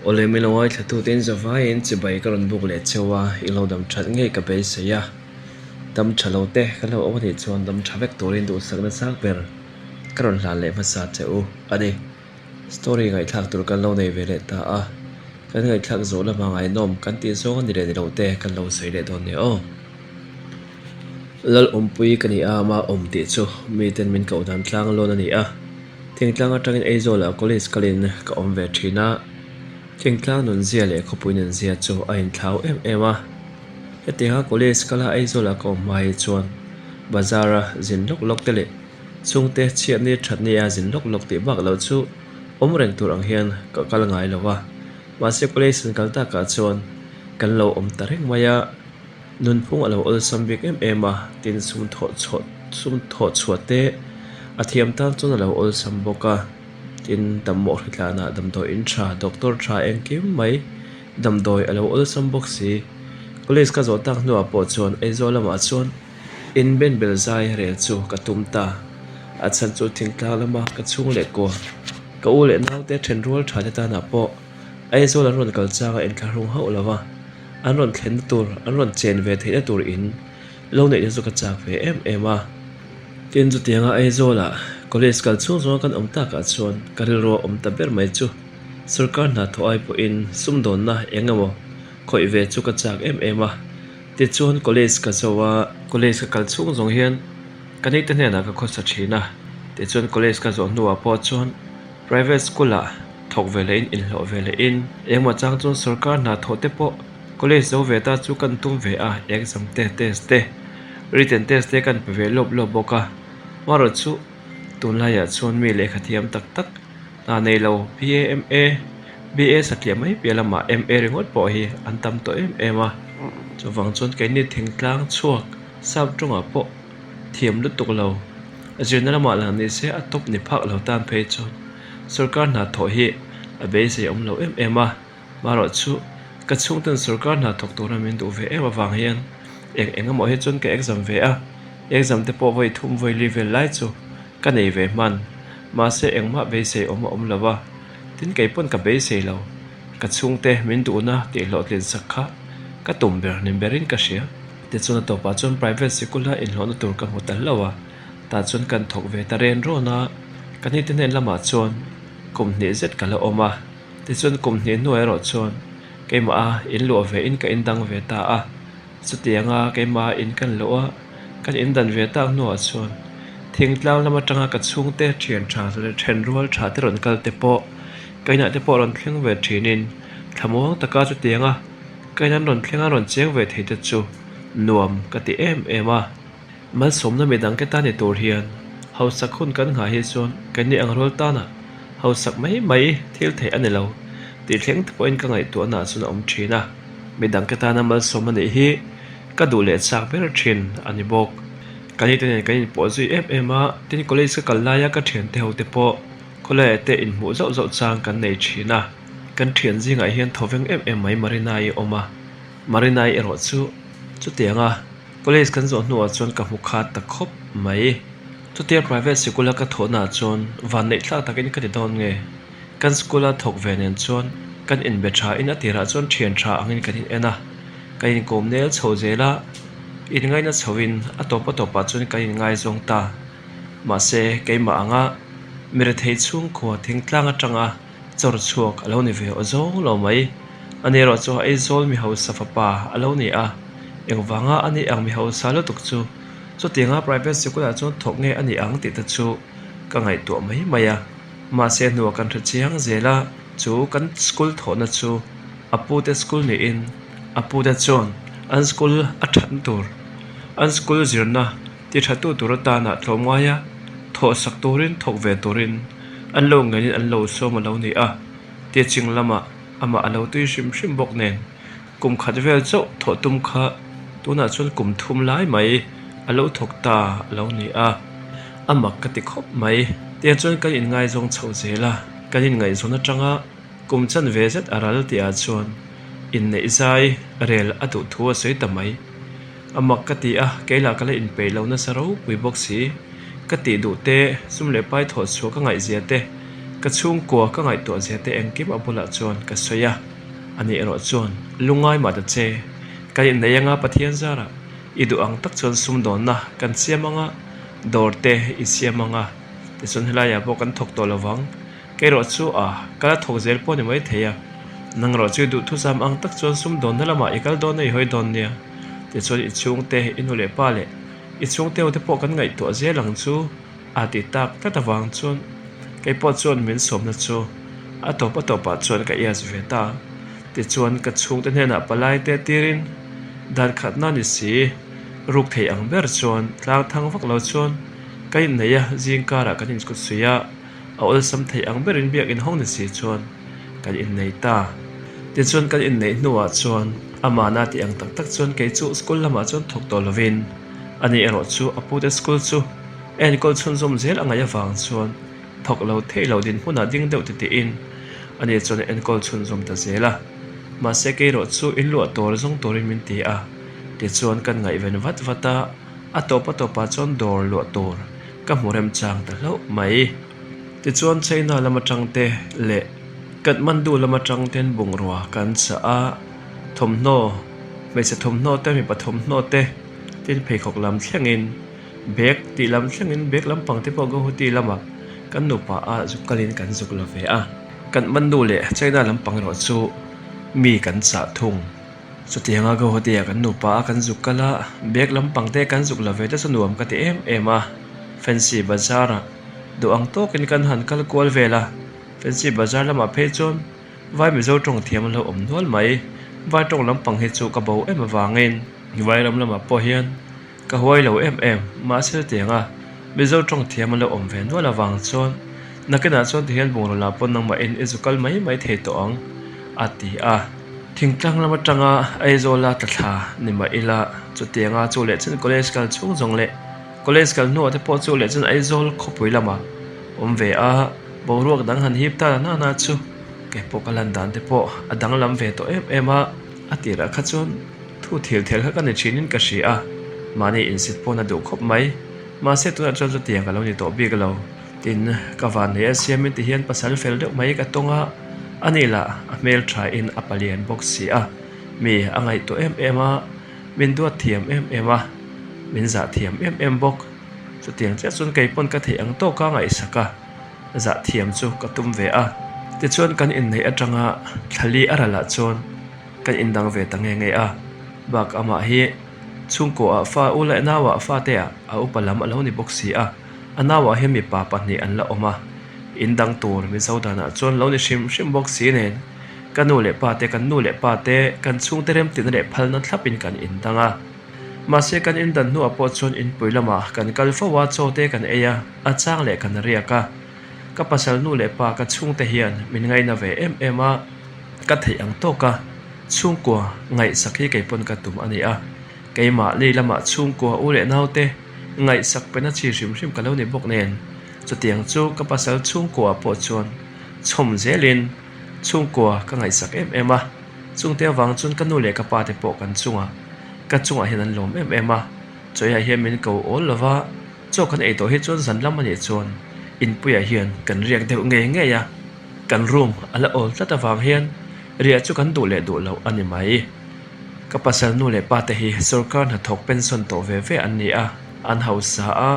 Awle min lo ngaithlatute in zavaiin chibai ka rawn buk leh cheu a, i lo dam that ngei ka beisei a. Dam tha lo te kan lo awm anih chuan dam tha vek turin duhsakna chak ber ka rawn hlan leh hmasa che u a ni. Story ngaihthlak tur kan lo nei ve leh ta a, kan ngaihthlak zawh lama ngaihnawm kan tih zawng a ni leh ni lo te kan lo sawi leh dawn nia aw. Lal awmpui ka ni a, ama awm tih chu miten min koh dan tlang lawn a ni a. Thingtlang atangin Aizawlah college kalin ka awm ve thin a, thingtlang nunzia leh khawpui nunzia chu a inthlau em em a. Hetianga college kala Aizawlah ka awm hma hi chuan bazar-a zin lawk lawk te leh chhungte chhiatni thatni a zin lawk lawk tih bak loh chu awm reng tur ang hian ka kal ngai lo a. Mahse college an kal takah chuan kan lo awm ta reng mai a. Nunphung a lo awlsam bik em em a, tin sum thawh chhuah sum thawh chhuah te a thiam tan chuan a lo awlsam bawk a, tin dammawh hritlanah damdawi in tha doctor tha engkim mai damdawi a lo awlsam bawk si. College ka zawh tak hnuah pawh chuan Aizawl lamah chuan in benbel zai rel chu ka tum ta, a chhan chu thingtlang lama ka chhung leh kua ka u leh naute thenrual tha te tanah pawh Aizawl an rawn kal chang a inthlahrung hauh lo va. An rawn thlenna tur, an rawn chen ve theihna tur in lo neihna chu ka chak ve em em a. Tin, chutianga Aizawlah college kal chhung zawnga kan awm takah chuan ka rilru a awm ta ber mai chu sorkar hna thawh ai pawhin sumdawnna eng emaw khawih ve chu ka chak em em a. Tichuan college ka zo a, college ka kal chhung zawng hian ka nite hnenah ka khawsa thin a. Tichuan college ka zawh hnuah pawh chuan private school-ah Thawk ve leh in inhlawh ve leh in engmah chang chuan sorkar hna thawh te pawh college zo ve ta chu kan tum ve a, exam te, test te, written test te kan pe ve lawp lawp bawk a. Marawh chu tunlaiah chuan mi lehkha thiam tak tak hna nei lo BA, MA, BA satliah mai piah lamah MA ringawt pawh hi an tam tawh em em a. Chuvang chuan keini thingtlang chhuak sap tawngah pawh thiam lutuk lo zirna lamah lah ni se a tawp ni phak lo tan phei chuan Sorkar hna thawh hi a beisei awm lo em em a, marawh chu ka chhungten sorkar hna thawk tura min duh ve em avang hian eng eng emaw hi chuan ka exam ve a, exam te pawh vawi thum vawi li vel lai chu ka nei ve hman, mahse engmah beisei awm a awm lo a, tin kei pawn ka beisei lo, ka chhungte min duhna tih hlawhtlin sak kha ka tum ber ni berin ka hria. Tichuan a tawpah chuan private sikula inhlawhna tur ka hmu ta hlauh a. Tah chuan kan thawk ve ta ren rawn a, ka hnite hnen lamah chuan kum hnih zet ka la awm a, tichuan kum hnih hnuah erawh chuan keimah a in luah ve in ka indang ve ta a, chutianga keimah a in kan luh a, kan indan ve tak hnuah chuan thingtlang lam atanga ka chhungte thian tha leh thenrual tha te rawn kal te pawh ka inah te pawh rawn thleng ve thinin thlamuang taka chutianga ka in an rawn thleng a rawn cheng ve thei te chu nuam ka ti em em a. Malsawmna midang ke tan ni tur hian hausak hun kan nghah hi chuan keini ang rual tana hausak mai mai thil theih a ni lo tih thleng te pawhin ka ngaihtuahna ah chuan a awm thin a, midang ke tana malsawm a nih hi ka duh leh chak ber thin a ni bawk. Ka nite nen kan inpawh zui em em a, tin college ka kal laia ka thiante ho te pawh khawlaiah te inhmuh zauh zauh chang kan nei thin a, kan thian zingah hian thawveng em em mai Marina-i a awm a, Marina-i erawh chu chutianga College kan zawh hnuah chuan ka hmu khat ta khawp mai. Chutia private sikula ka thawhnaah chuan vanneih thlak takin ka ti dawn nge? Kan school-a thawk ve nen chuan kan inbe thain a tirah chuan thian tha angin kan in en a, kan inkawm nel chho zel a, inngaina chhoin a tawp a tawpah chuan kan inngaizawng ta. Mahse, keimah anga mi rethei chhungkhua thingtlang atanga chawr chhuak a lo ni ve aw zawng lo mai. Ani erawh chu Aizawl mi hausa fapa a lo ni a, engvanga a ni ang mi hausa lutuk chu chutianga private sikul ah chuan thawk nge a ni ang tih te chu ka ngaihtuah mai mai a. Mahse hnuah kan hre chiang zel a, chu kan school thawhna chu a pute school niin a pute chuan an school a thatna tur an school zirna ti thatu tur atana tlawmngaia thawhsak turin thawk ve turin an lo ngenin an lo sawm a lo ni a, teaching lamah amah a lo tui hrim hrim bawk nen kum khat vel chauh thawh tum kha tunah chuan kum thum lai mai a lo thawk ta a lo ni a, a mak ka ti khawp mai. Tiang chuan kan inngaizawng chhoh zel a, kan inngaihzawn atanga kum chanve zet a ral tihah chuan inneih zai rel a duh thu a sawi ta mai. A mak ka ti a, kei lah ka la inpeih lo nasa ropui bawk si. Ka tih duh te, sum leh pai thawh chhuah ka ngaihzia te, Ka chhungkua ka ngaihtuah zia te engkim a bulah chuan ka sawi a, ani erawh chuan lungngai mah ta che, kan innei anga Pathian zarah i duh ang tak chuan sumdawnna kan siam anga dawr te i siam anga tichuan helaiah pawh kan thawk tawh lovang, kei erawh chu a ka la thawk zel pawh ni mai thei a, nang erawh chu i duhthusam ang tak chuan sumdawnna lamah i kal dawn a i hawi dawn nia, tichuan i chhungte i nu leh pa leh i chhungte ho te pawh kan ngaihtuah zel ang chu. A ti tak tlat avang chuan kei pawh chuan min sawmna chu a tawp a tawpah chuan ka ias ve ta. Tichuan ka chhungte hnenah palai te tirin dan khatna ni si ruk thei ang ber chuan tlang thang vak lo chuan ka innei a, zing karah kan inkut suih a, a awlsam thei ang berin biak inhawng ni si chuan kan innei ta. Tichuan kan inneih hnuah chuan amahna tih ang tak tak chuan kei chu school lamah chuan thawk tawh lovin ani erawh chu a pute school chu Enkawl chhunzawm zel a ngaih avang chuan thawk lo theih loh dinhmunah ding deuh titih-in ani chuan enkawl chhunzawm ta zel a. Mahse keirawh chu inluah tur zawng turin min ti a, tichuan kan ngaihven vat vat a, a tawp a tawpah chuan dawr luah tur ka hmu remchang ta hlauh mai. Tichuan China lam atang te leh Kathmandu lam atang ten bungrua kan chah a, thawmhnaw, hmeichhe thawmhnaw te mipa thawmhnaw te, tin pheikhawk lam thlengin, Bag tih lam thlengin bag lampang te pawh Guwahati lamah kan nupa a zuk kalin kan zuk la ve a. Kathmandu leh China lampang erawh chu mi kan chah thung. Chutianga Guwahati ah kan nupa a kan zuk kal a, bag lampang te kan zuk la ve te chu nuam ka ti em em a. Fancy Bazaar ah duh ang tawkin kan han kal kual vel a, Fancy Bazaar lamah phei chuan Vai Mizo tawng thiam a lo awm nual mai. Vai tawng lampang hi chu ka bo em avangin Vairam lamah pawh hian Ka huai lo em em, mahse tianga Mizo tawng thiam a lo awm ve nual avang chuan nakinah chuan tihian bungraw lah pawn nangmah in i zu kal mai mai thei tawh ang, a ti a. Thingtlang lam atanga Aizawla tla thla ni mah ila chutianga chu leh chen college kal chhung zawng leh college kal hnuah te pawh chu leh chen Aizawl khawpui lamah awm ve a, boruak dang han hip ta na na chu kei pawh ka lan dan te pawh a danglam ve tawh em em a, a tirah kha chuan Thu thil thel kha ka ni thinin ka hria a, mahni insit pawn a duh khawp mai. Mahse tunah chuan chutiang ka lo ni tawh bik lo. Tin, ka van nei a siamin ti hian pasal fel deuh mai ka tawng a, ani lah a hmel thain a palian bawk si a, mi a ngaihtuah em em a, min duat thiam em em a, min zah thiam em em bawk. Chutiang chiah chuan kei pawn ka theih ang tawka ngaihsak a, zah thiam chu ka tum ve a. Tichuan kan inneih atanga thlali a ralah chuan, Kan indang ve ta nge nge a, bak amah hi chhungkuaah fa u leh nauah fateah a upa lam a lo ni bawk si a, a nauah hian mipa pahnih an la awm a, indang tur Mizo danah chuan lo ni hrim hrim bawk si nen ka nu leh pa te kan nu leh pa te kan chhungte remtina leh phalna thlapin kan indang a. Mahse kan indan hnuah pawh chuan inpui lamah kan kal fo a, chaw te kan ei a, a chang leh kan riak a. Ka pasal nu leh pa ka chhungte hian min ngaina ve em em a. Ka theih ang tawk a, chhungkua ngaihsak hi kei pawn ka tum a ni a. Keimah lei lamah chhungkua u leh naute ngaihsak pena chi hrim hrim ka lo ni bawk nen, chutiang chu ka pasal chhungkua pawh chuan chhawm zelin chhungkua ka ngaihsak em em a. Chungte avang chuan ka nu leh ka pa te pawh kan chungah ka chungah hian an lawm em em a. Chawiah hian min ko awl lo va, chaw kan ei tawh hi chuan zan lam a nih chuan inpuiah hian kan riak deuh ngei ngei a. Kan room a la awl tlat avang hian riah chu kan duh leh duh loh a ni mai. Ka pasal nu leh pa te hi sorkar hnathawk pension tawh ve ve an ni a, an hausa a,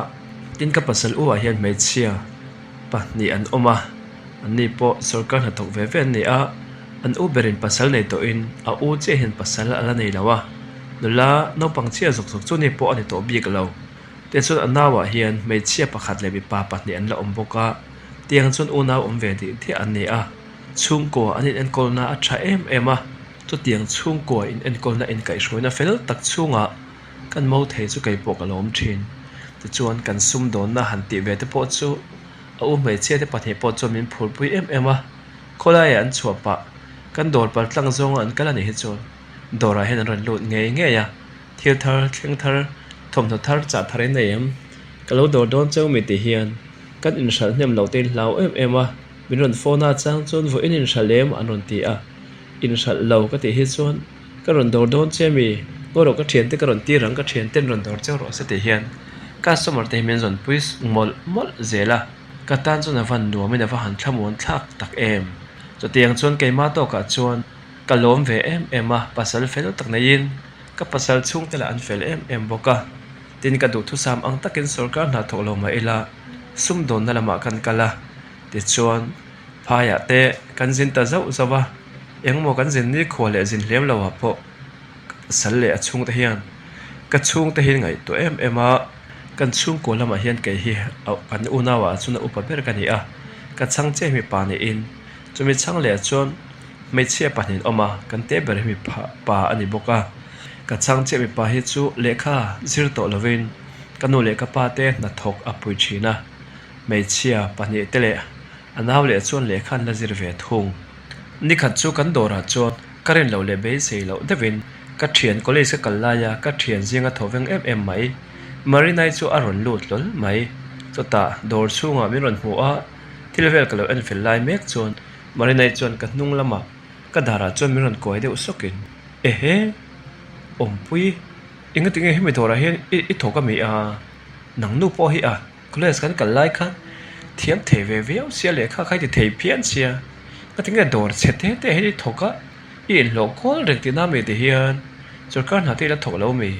tin ka pasal u ah hian hmeichhia pahnih an awm a, anni pawh sorkar hnathawk ve ve an ni a, an u berin pasal nei tawhin a u chiah hian pasal a la nei lo a, nula naupang chhia zawk zawk chu ni pawh a ni tawh bik lo. Tichuan a nauah hian hmeichhia pakhat leh mipa pahnih an la awm bawk a. Tiang chuan unau awm ve tih thiah an ni a, chhungkua an inenkawlna a tha em em a, chutiang chhungkua inenkawlna inkaihhruaina fel tak chhungah kan mo thei chu kei pawh ka lawm thin. Tichuan kan sumdawnna han tih ve te pawh chu a u hmeichhia te pahnih pawh chuan min phurpui em em a, khawlaiah an chhuah pah kan dawr pal tlang zawnga an kal a nih hi chuan dawrah hian an rawn lut ngei ngei a, thil thar, thleng thar, thawmhnaw thar, chah thar in nei em? Ka lo dawr dawn cheu mi tih hian Kan inhralh hnem loh te in hlau em em a, min rawn phone a chang chuan vawiin inhralh em an rawn ti a, inhralh lo ka tih hi chuan ka rawn dawr dawn che mi, ngaw rawh ka thiante ka rawn tir ang ka thianten rawn dawr cheu rawh se tih hian customer te hi min rawn pui mawlh mawlh zel a. Ka tan chuan a van nuamin a va han thlamuan thlak tak em. Chutiang chuan keimah tawkah chuan ka lawm ve em em a, pasal fel tak neiin ka pasal chhungte lah an fel em em bawk a. Tin ka duhthusam ang takin sorkar hna thawk lo mah ila sumdawnna lamah kan kal a, tichuan phaiah te kan zin ta zauh zauh a, engmaw kan zin nikhua leh zin hlem lo ah pawh ka pasal leh a chhungte hian ka chhungte hi ngaihtuah em em a, kan chhungkua lamah hian kei hi kan unau ah chuan a upa ber ka ni a, ka chhang chiah hi mipa niin chumi chhang leh ah chuan hmeichhia pahnih an awm a, kan te ber hi mipa pa a ni bawk a, ka chhang chiah mipa hi chu lehkha zir tawh lovin ka nu leh ka pa te hnathawk a pui thin a, hmeichhia pahnih te leh a nau leh chuan lehkha an la zir ve thung. Nikhat chu kan dawrah chuan ka rin loh leh beisei loh deuhin ka thian college ka kal laia ka thian zinga thaw veng em em mai Marinai chu a rawn lut hlawl mai. Chutah dawr chhungah min rawn hmu a, thil vel ka lo en fel lai mek chuan Marinai chuan ka hnung lamah ka darah chuan min rawn kuai deuh sawkin, Ehe! Awmpui, engatinge hemi dawrah hian i thawk a mi a? Nang nu pawh hi a college kan kal lai khan thiam thei ve viau sia lehkha kha i ti thei phian sia, engatinge dawr chhe te te hian i thawk a, i inhlawh kual reng tihna mi ti hian sorkar hna te i la thawk lo mi?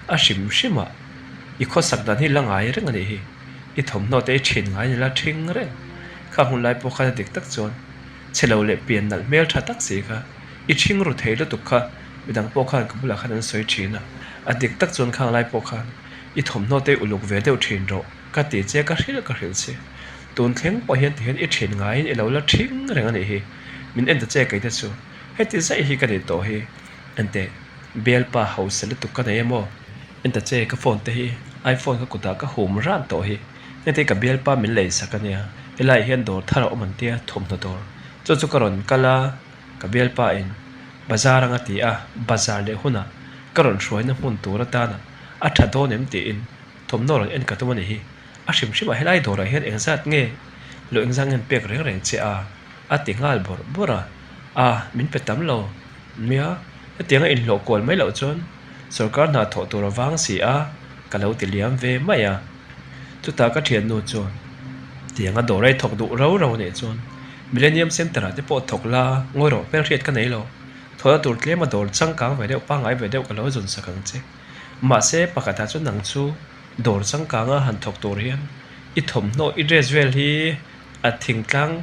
A hrim hrim a, i khawsak dan hi la ngai reng a nih hi. I thawmhnaw te i thin ngai nila thing reng. Kha hun lai pawh khan a dik tak chuan chhe lo leh pian nalh hmel tha tak si kha i thing ru thei lutuk kha midang pawh khan ka bulah khan an sawi thin a. A dik tak chuan khang lai pawh khan i thawmhnaw te i uluk ve deuh thin rawh ka ti che ka hrilh ka hrilh che. Tun thleng pawh hian tihian i thin ngaiin i lo la thing reng a nih hi. Min en ta che kei te chu heti zaih hi ka nih tawh hi. Enteh bialpa hausa lutuk ka nei emaw? Enta che ka phone te hi iPhone ka kutah ka hum ran tawh hi. Hengte hi ka bialpa min lei sak a nia. Helaiah hian dawr thar a awm an tia thawmhnaw dawr. Chu chu ka rawn kal a, ka bialpa in bazar anga ti a, bazar leh hunah ka rawn hruaina hmun tur atana a tha dawn em tiin thawmhnaw rawn en ka tum a ni hi. A hrim hrimah helai dawrah hian engzat nge lo engzat nge an pek reng reng che a? A ti nghal bawrh bawrh a. A, min pe tam lo. Nia, hetianga inhlawh kual mai loh chuan sorkar hna thawh tur a vang si a, ka lo ti liam ve mai a. Chutah ka thiannu chuan, Tianga dawr a i thawk duh rau rau nih chuan Millennium Centre ah te pawh thawk la, ngawi rawh hmelhriat ka nei lo. Thawhna tur tlema dawr changkang ve deuh pangngai ve deuh ka lo zawn sak ang che. Mahse, pakhatah chuan nang chu dawr changkanga han thawk tur hian i thawmhnaw i dress vel hi A thingtlang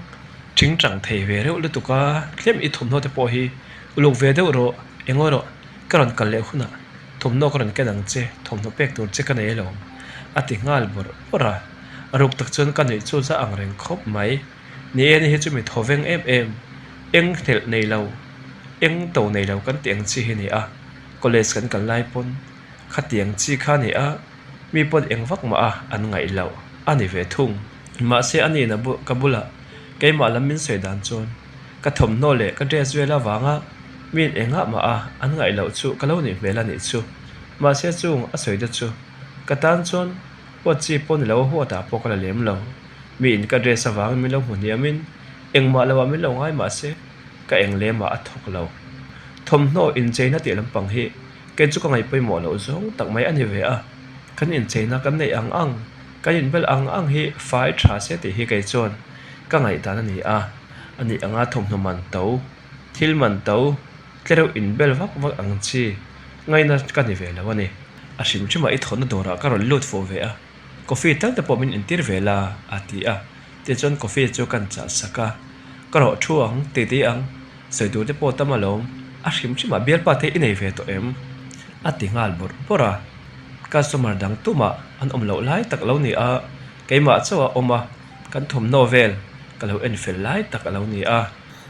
thingtang thei ve reuh lutuk a, tlem i thawmhnaw te pawh hi uluk ve deuh rawh, engaw rawh, ka rawn kal leh hunah thawmhnaw ka rawn ken ang che, thawmhnaw pek tur che ka nei alawm, a ti nghal bawrh bawrh a. A ruk tak chuan ka nuih chu za ang reng khawp mai. Ni e, ni hi chu mi thaw veng em em, eng hnelh nei lo, eng to nei lo kan tih ang chi hi a ni a, college kan kal lai pawn khatiang chi kha a ni a. Mi pawn eng vak mah a an ngaih loh a ni ve thung. Mahse a nihna ka bulah keimah lam min sawi dan chuan ka thawmhnaw leh ka dress vel avanga miin engah mah a an ngaih loh chu ka lo nih hmel a nih chu. Mahse chung a sawi te chu ka tan chuan huat chi pawh ni lo a huatah pawh ka la lem lo. Miin ka dress avangin min lo hmu hniamin engmah loah min lo ngai mahse ka eng lemah a thawk lo. Thawmhnaw incheina tih lampang hi Kei chu ka ngaih pawimawh loh zawng tak mai a ni ve a, kan incheina kan neih ang ang, kan inbel ang ang hi fai tha se tih hi kei chuan ka ngaihdan a ni a, a nih anga thawmhnaw man to, thil man to, tlereuh inbel vak vak ang chi ngaihna ka ni ve lo a ni. A hrim hrimah i thawhna dawrah ka rawn lut fuh ve a, coffee tal te pawh min intir ve la a ti a, tichuan coffee chu kan chah sak a, ka rawh thu ang titi ang. Sawi tur te pawh tam alawm, a hrim hrimah bialpa te i nei ve tawh em? A ti nghal bawrh bawrh a, customer dang tumah an awm loh lai tak lo ni a, keimah chauh a awm a, kan thawmhnaw vel ka lo en fel lai tak a lo ni a.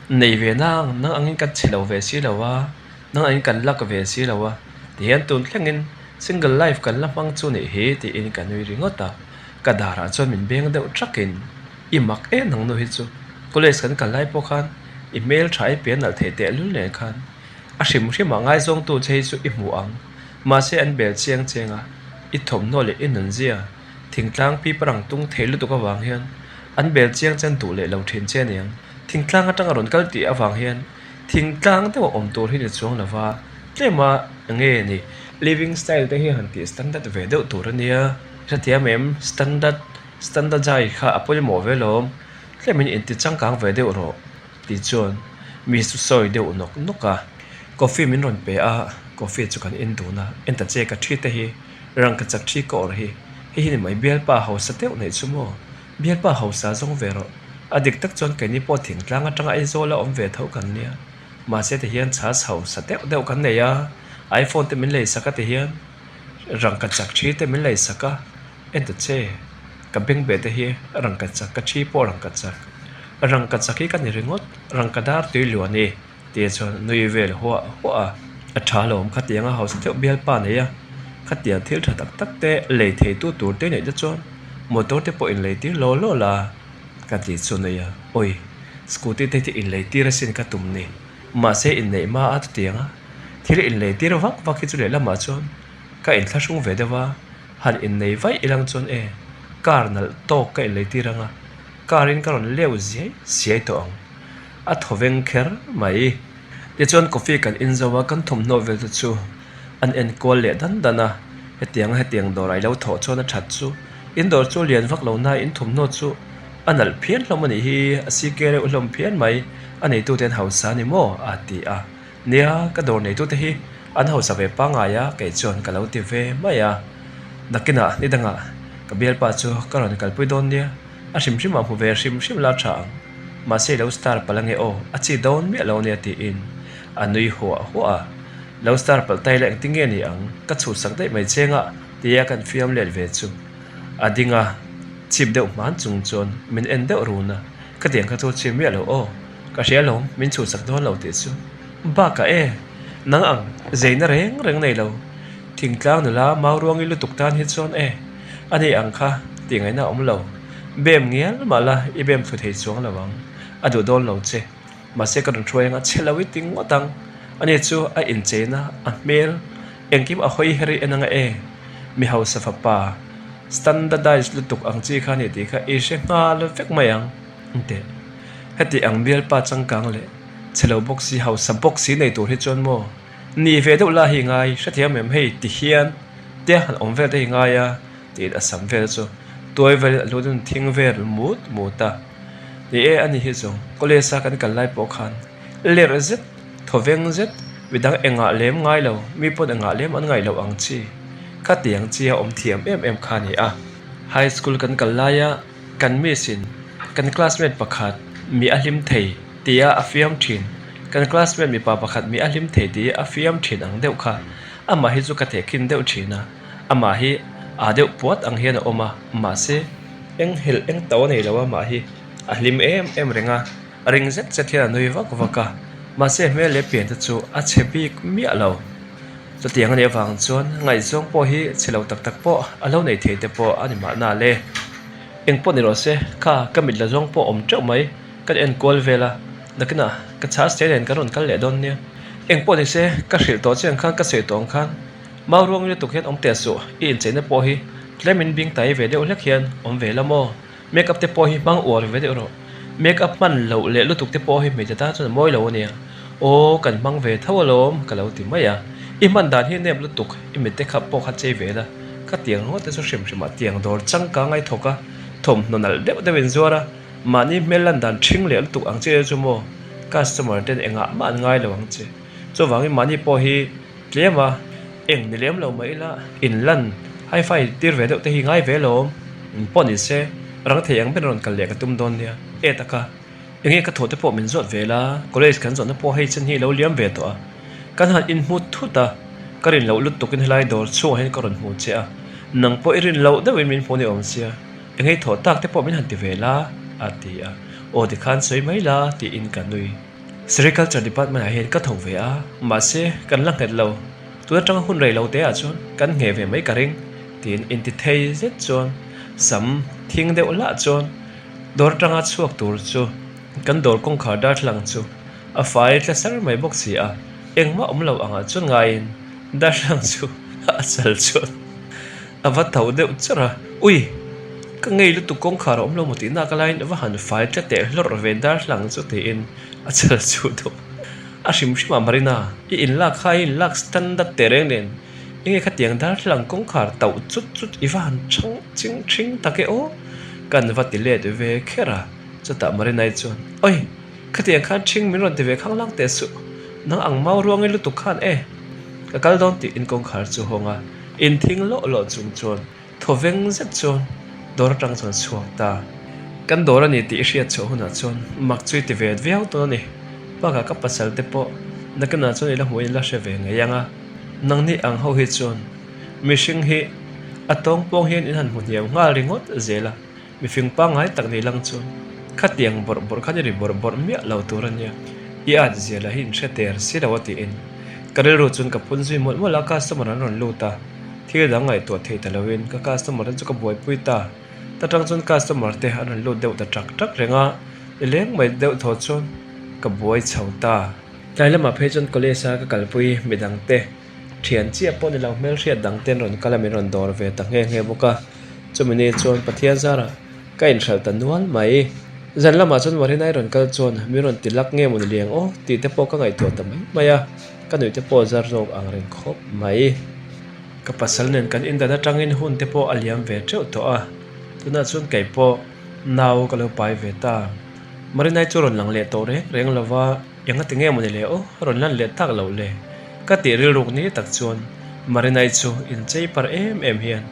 Nei ve nang, nang angin kan chhe lo ve si lo a, nang angin kan luck ve si lo a, tihian tun thlengin single life kan la hmang chu nih hi tiin ka nui ringawt a, ka darah chuan min beng deuh thakin. I mak em ang nu hi chu. College kan kal lai pawh khan i hmel tha i pian nalh theih teh lul nen khan a hrim hrimah ngaizawngtu che hi chu i hmu ang. Mahse an bel chiang chiang a, i thawmhnaw leh i nunzia thingtlang pi parang tung thei lutuk avang hian an bel chiang chiang duh leh lo thin che aniang. Thingtlang atanga rawn kal tih avang hian thingtlang deuh a awm tur hi ni chuang lova tlema nge ni. Living style te hi han tih standard ve deuh tur ania. Hrethiam em? Standard. Standardized kha a pawimawh ve lawm, tlemin inti changkang ve deuh rawh tih chuan mi chu sawi deuh nawk nawk a. Coffee min rawn pe a, coffee chu kan in dun a, en ta che ka thi te hi rangkachak thi ka awrh hi, hei hi ni mai bialpa hausa deuh neih chu maw? Bialpa hausa zawng ve rawh, a dik tak chuan keini pawh thingtlang atanga Aizawl a awm ve tho kan nia, mahse ti hian chhas hausa deuh deuh kan nei a, iPhone te min lei sak a ti hian rangkachak thi te min lei sak a, en ta che, ka bengbeh te hi rangkachak ka thi pawh rangkachak, rangkachak hi ka ni ringawt, rangkadar tui luah a ni. Tia chuan nui vel huah huah a, a tha lo awm khatiang a hausa deuh bialpa nei a, khatiang thil tha tak tak te lei thei tu tur te neih te chuan motor te pawh inlei tir law law la ka ti chu nei a, awi scooty te hi inlei tir asin ka tum ni, mahse inneih hma a chutiang a thil inlei tir vak vak hi chu lehlamah chuan ka inthlahrung ve deuh a, han innei vaih ilang chuan e car nalh tawk ka inlei tir ang a, car in ka rawn leu ziai ziai tawh ang. A thaw veng kher mai. Tichuan coffee kan in zo a, kan thawmhnaw vel te chu an en kual leh dan dan a. Hetiang a hetiang dawr a i lo thawh chuan a that chu. In dawr chu lian vak lo na in thawmhnaw chu a nalh phian hlawm a nih hi, a CK reuh hlawm phian mai. A neitute an hausa a ni maw? a ti a. Nia, ka dawr neitute hi an hausa ve pangngai a, kei chuan ka lo ti ve mai a. Nakinah ni dangah ka bialpa chu ka rawn kalpui dawn nia. A hrim hrim ah hmu ve hrim hrim la tha ang. Mahse i lo star palh ange aw, a chi dawn miah lo ania tiin a nui huah huah a. Lo star palh ta ila engtin nge ni ang, ka chhuhsak daih mai cheng a tia kan fiam let ve chu. A ding a, chip deuh hman chung chuan min en deuh run a, ka tiang kha chu chip miah lo aw, ka hria lawm min chhuhsak dawn lo tih chu. Bakah e, nang ang zeina reng reng nei lo, thingtlang nula mauruangi lutuk tan hi chuan e, A ni ang kha tih ngaihna a awm lo. Bem ngial mah la i bem thlu thei chuang lo ang. A duh dawn lo che. Mahse ka rawn hruai anga chhe lo i ti ngawt ang. Ani chu a incheina, a hmel, engkim a hawi her i en anga e. Mi hausa fapa, standardized lutuk ang chi kha a ni tih kha i hre nghal vek mai ang. Teh. Heti ang bialpa changkang leh chhe lo bawk si, hausa bawk si nei tur hi chuan maw? Ni ve deuh la hi ngai, hrethiam em hei ti hian te han awm vel te hi ngai a tiin a sam vel chu tuai velin a lut in thing vel mut mut a. Ni e ani hi zawng college a kan kal lai pawh khan lerh zet, thawveng zet, midang engah lem ngai lo, mi pawn engah lem an ngaih loh ang chi khatiang chi a awm thiam em em kha a ni a. High school kan kal laia kan miss in kan classmate pakhat mi a hlim thei tia a fiam thin. Kan classmate mipa pakhat mi a hlim thei tih a fiam thin ang deuh kha. Amah hi chu ka tehkhin deuh thin a, amah hi aa deuh puat ang hian a awm a, mahse eng helh eng to a nei lo a, amah hi a hlim em em reng a, ring zet zet hian a nui vak vak a, mahse hmel leh pian te chu a chhe bik miah lo. Chutiang a nih avang chuan ngaihzawng pawh hi chhe lo tak tak pawh a lo nei thei te pawh a ni mahna le. Eng pawh ni rawh se, kha ka mit la zawng pawh awm teuh mai. Kan en kual vel a, nakinah ka chhas che nen kan rawn kal leh dawn nia. Eng pawh ni se, ka hrilh tawh che ang khan ka sawi tawh ang khan mau ruang lutuk hian awm teh suh, i incheina pawh hi tlem in bing tai ve deuh hlek hian awm ve la maw? Make up te pawh hi hmang uar ve deuh rawh. Make up hman loh leh lutuk te pawh hi hmeichhe tan chuan a mawi lo a nia. Aw, kan hmang ve tho alawm ka lo ti mai a. I hman dan hi nep lutuk, i mitte kha pawh kha chei ve la. Ka tiang ringawt te chu hrim hrimah tiang dawr changkang ai thawk a, thawmhnaw nalh deuh deuh in zuar a. Mahni hmel lan dan ṭhing leh lutuk ang che chu maw customer ten engah mah an ngai lo ang che. Chuvangin mahni pawh hi tlem a, eng ni lem lo mah ila in lan hi-fi tir ve deuh te hi ngai ve lo pawh ni se rang thei ang ber rawn kal leh ka tum dawn nia. E taka, enge ka thawh te pawh min zawt ve la, college kan zawhna pawh hei chen hi lo liam ve tawh a, kan han inhmu thut a, ka rin loh lutukin helai dawr chhungah hian ka rawn hmu che a, nang pawh i rin loh deuhin min hmu ni awm sia. Engei thawh tak te pawh min han ti ve la, a ti a. Aw tikhan sawi mai la, tiin ka nui. Sericulture department ah hian ka thawk ve a, mahse kan la nghet lo. Tun atanga hun rei lo te ah chuan kan ngheh ve mai ka ring, tiin inti thei zet chuan sam thing deuh lah chuan dawr atanga chhuak tur chu kan dawr kawngkhar darthlalang chu a fai tla sar mai bawk si a, engmah awm lo angah chuan ngaiin darthlalang chu a chal chuan. A va tho deuh char a, Ui! Ka ngei lutuk kawngkhar a awm lo maw tih nak alaiin a va han fai tla teh hlawrh ve darhlang chu tiin a chal chu deuh a hrim hrim a Marina, i inlak kha i inlak standard teh reng nen enge khatiang darhlang kawngkhar tauh chut chut i va han chhang ching thing tak e aw! Kan va ti let ve kher a, chutah Marinai chuan, Oi! Khatiang khan ṭhing min rawn ti ve khang lang teh suh, nang ang mau ruangin lutuk khan e! Ka kal dawn tih in kawngkhar chu hawng a, in thing lawh lawh chung chuan thaw veng zet chuan dawr atang chuan chhuak ta. Kan dawr a ni tih i hriat chhuah hunah chuan mak chu i ti ve viau dawn a ni. Bakah ka pasal te pawh nakinah chuan i la hmuhin i la hre ve ngei ang a, nangni ang ho hi chuan mihring hi a tawng pawng hian in han hmu hniam nghal ringawt zel a. Mifing pangngai tak ni lang chuan khatiang bawrh bawrh khan i ri bawrh bawrh miah lo tur a nia, i at zia lah hi in hre ter si lo a tiin ka rilru chuan ka phun zui mawlh mawlh a, customer an rawn lut a, thil dang ngaihtuah thei ta loin ka customer te chu ka buaipui ta, ta tang chuan customer te an rawn lut deuh ta ṭak ṭak reng a, i leng mai deuh thaw chuan ka buai chho ta. Tlai lamah phei chuan college a ka kalpui midang te. Thian chiah pawh ni lo hmelhriat dang ten rawn kal a min rawn dawr ve ta nghe nghe bawk a, chumi ni chuan Pathian zarah ka inhralh ta nual mai. Zan lamah chuan Marinai rawn kal chuan min rawn ti lak nge maw ni liang aw tih te pawh ka ngaihtuah ta mai mai a, ka nuih te pawh zar zawk ang reng khawp mai. Ka pasal nen kan indan atangin hun te pawh a liam ve teuh tawh a, tunah chuan kei pawh nau ka lo pai ve ta. Marinai chu rawn lang leh tawh reng reng lo va. Engati nge mawni le aw, rawn lan leh tak loh le? Ka tih rilruk ni tak chuan Marinai chu inchei par em em hian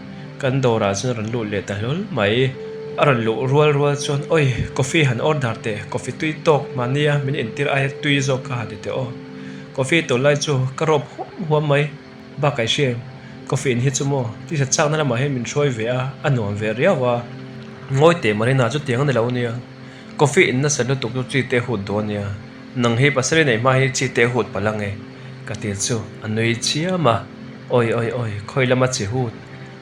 kan dawrah chuan rawn lut leh ta hlawl mai. A rawn luh rual rual chuan Oi, coffee han order teh, coffee tui tawk mahnia min intir aia tui zawk kha han ti teh aw. Coffee tawh lai chu ka rawp huam huam mai. Bak I hria em? Coffee in hi chu maw tisa chakna lamah hian min hruai ve a, a nuam ve riau a. Ngawi teh Marina chu tiang a ni lo nia. Coffee in nasa lutuk chu chi te hut duh ania, nang hi pasal i neih hma hi chi te hut palh ange ka ti chu a nui chiam a, awi awi awi khawi lama chi hut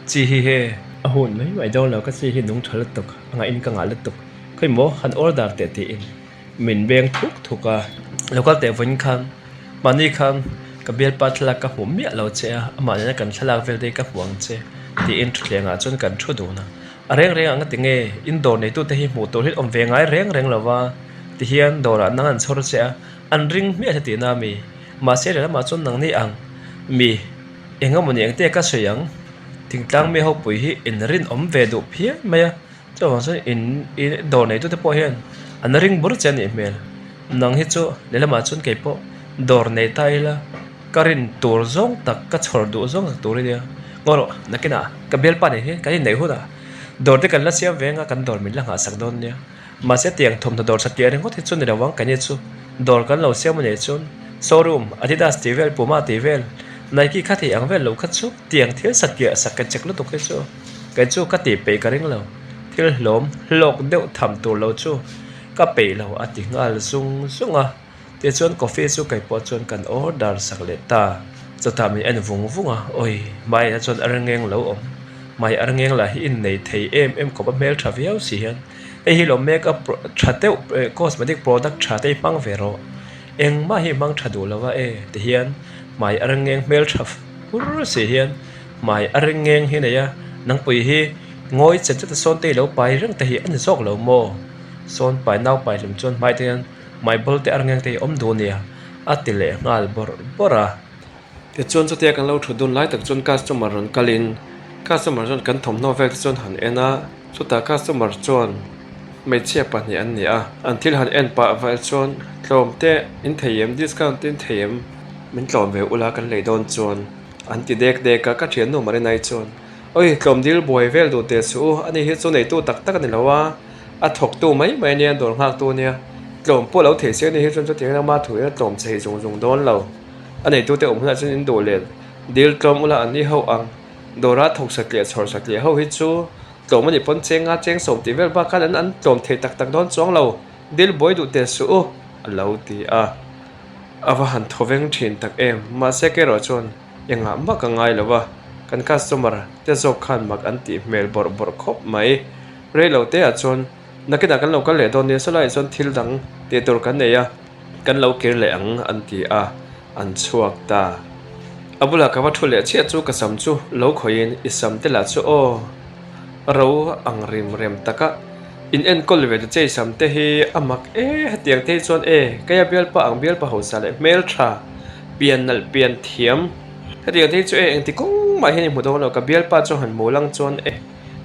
chi hi he. A hut mai mai dawn lo ka chi hi nung tha lutuk a ngaih in ka ngah lutuk khawi maw han order teh tiin min beng thuk thuk a. Lo kal teh vawiin khan mahni khan ka bialpa thlalak ka hmu miah lo che a, amah nena kan thlalak vel te hi ka hmu ang che tiin thutthleng ah chuan kan thu dun a. A reng reng ang a ti nge, in dawr neitute hi hmuh tur hi awm ve ngai reng reng lo va, tihian dawrah nang an chhawr che a, an ring hmiah hla tihna a mi. Mahse lehlamah chuan nang ni ang mi eng emaw ni engte ka sawi ang, thingtlang mi hopui hi in rinawm ve duh phian mai a, chuvang chuan in dawr neitute pawh hian an ring bur che a nih hmel. Nang hi chu lehlamah chuan kei pawh dawr nei ta ila. Ka rin tur zawng tak, ka chhawr duh zawng tak tur i nia. Ngaw rawh, nakinah ka bialpa nen hian kan inneih hunah dawr te kan la siam ve anga kan dawr min la nghahsak dawn nia. Mahse tiang thawmhnaw dawr satliah ringawt hi chu ni lo ang, keini chu dawr kan lo siam a nih chuan showroom, Adidas tih vel, Puma tih vel, Nike kha tih ang vel lo kha chu tiang thil satliah sak ka check lutuk hi chu kei chu ka tih peih ka ring lo. Thil hlawm hlawk deuh tham tur lo chu ka peih lo a ti nghal zung zung a. Tichuan coffee chu kei pawh chuan kan order sak leh ta. Chutah min en vung vung a, awi hmaiah chuan a rengeng lo awm. Hmai a rengeng lah hi innei thei em em khawp a hmel tha viau si hian hei hi lo make up tha deuh cosmetic product tha te hi hmang ve rawh. Engmah hi hmang tha duh lo a e ti hian hmai a rengeng hmel tha fur si hian hmai a rengeng hi nei a, nangpui hi ngawi chet chet a sawn te hi lo pai reng te hi a ni zawk lo maw? Sawn pai nau pai hlum chuan hmai te hian. Hmaibawl te arngeng te hi awm duh nia a ti leh nghal bawrh bawrh a. Tichuan chutia kan lo thut dun lai tak chuan customer rawn kalin customer chuan kan thawmhnaw vel te chuan han en a, chutah customer chuan hmeichhia pahnih an ni a, an thil han en pah vel chuan tlawm te in thei em discount te in thei em min tlawm ve ula kan lei dawn chuan an ti dek dek a, ka thiannu Marinai chuan awi tlawm dil buai vel duh teh suh u ani hi chu neitu tak tak a ni lo a. A thawktu mai mai ania, dawr nghaktu ania. Tlawm pawh lo thei se ani hi chuan chutiang lama thu hian a tlawm chhe hi zung zung dawn lo. A neitute awm hunah chuan in duh leh dil tlawm ula an ni ho ang. Dawra thawk satliah chhawr satliah ho hi chu tlawm a nih pawn chenga chengsawm tih vel bak khan an an tlawm thei tak tak dawn chuang lo. Dil buai duh teh suh u a lo ti a. A va han thaw veng thin tak em. Mahse kei erawh chuan engah mah ka ngai lo a, kan customer te zawk khan mak an tih hmel bawrh bawrh khawp mai. Rei lo te ah chuan nakinah kan lo kal leh dawn nia, sawlaiah chuan thil dang tih tur kan nei a, kan lo kir leh ang an ti a, an chhuak ta. A bulah ka va thu leh chiah chu ka sam chu lo khawihin i sam te lah chu aw ro ang rim rem taka in enkawl ve ta che i sam te hi a mak e hetiang te hi chuan e keia bialpa ang bialpa hausa leh hmeltha pian nalh pian thiam hetiang te hi chu e engti kawng mah hian i hmu dawn lo ka bialpa chu han hmu lang chuan e.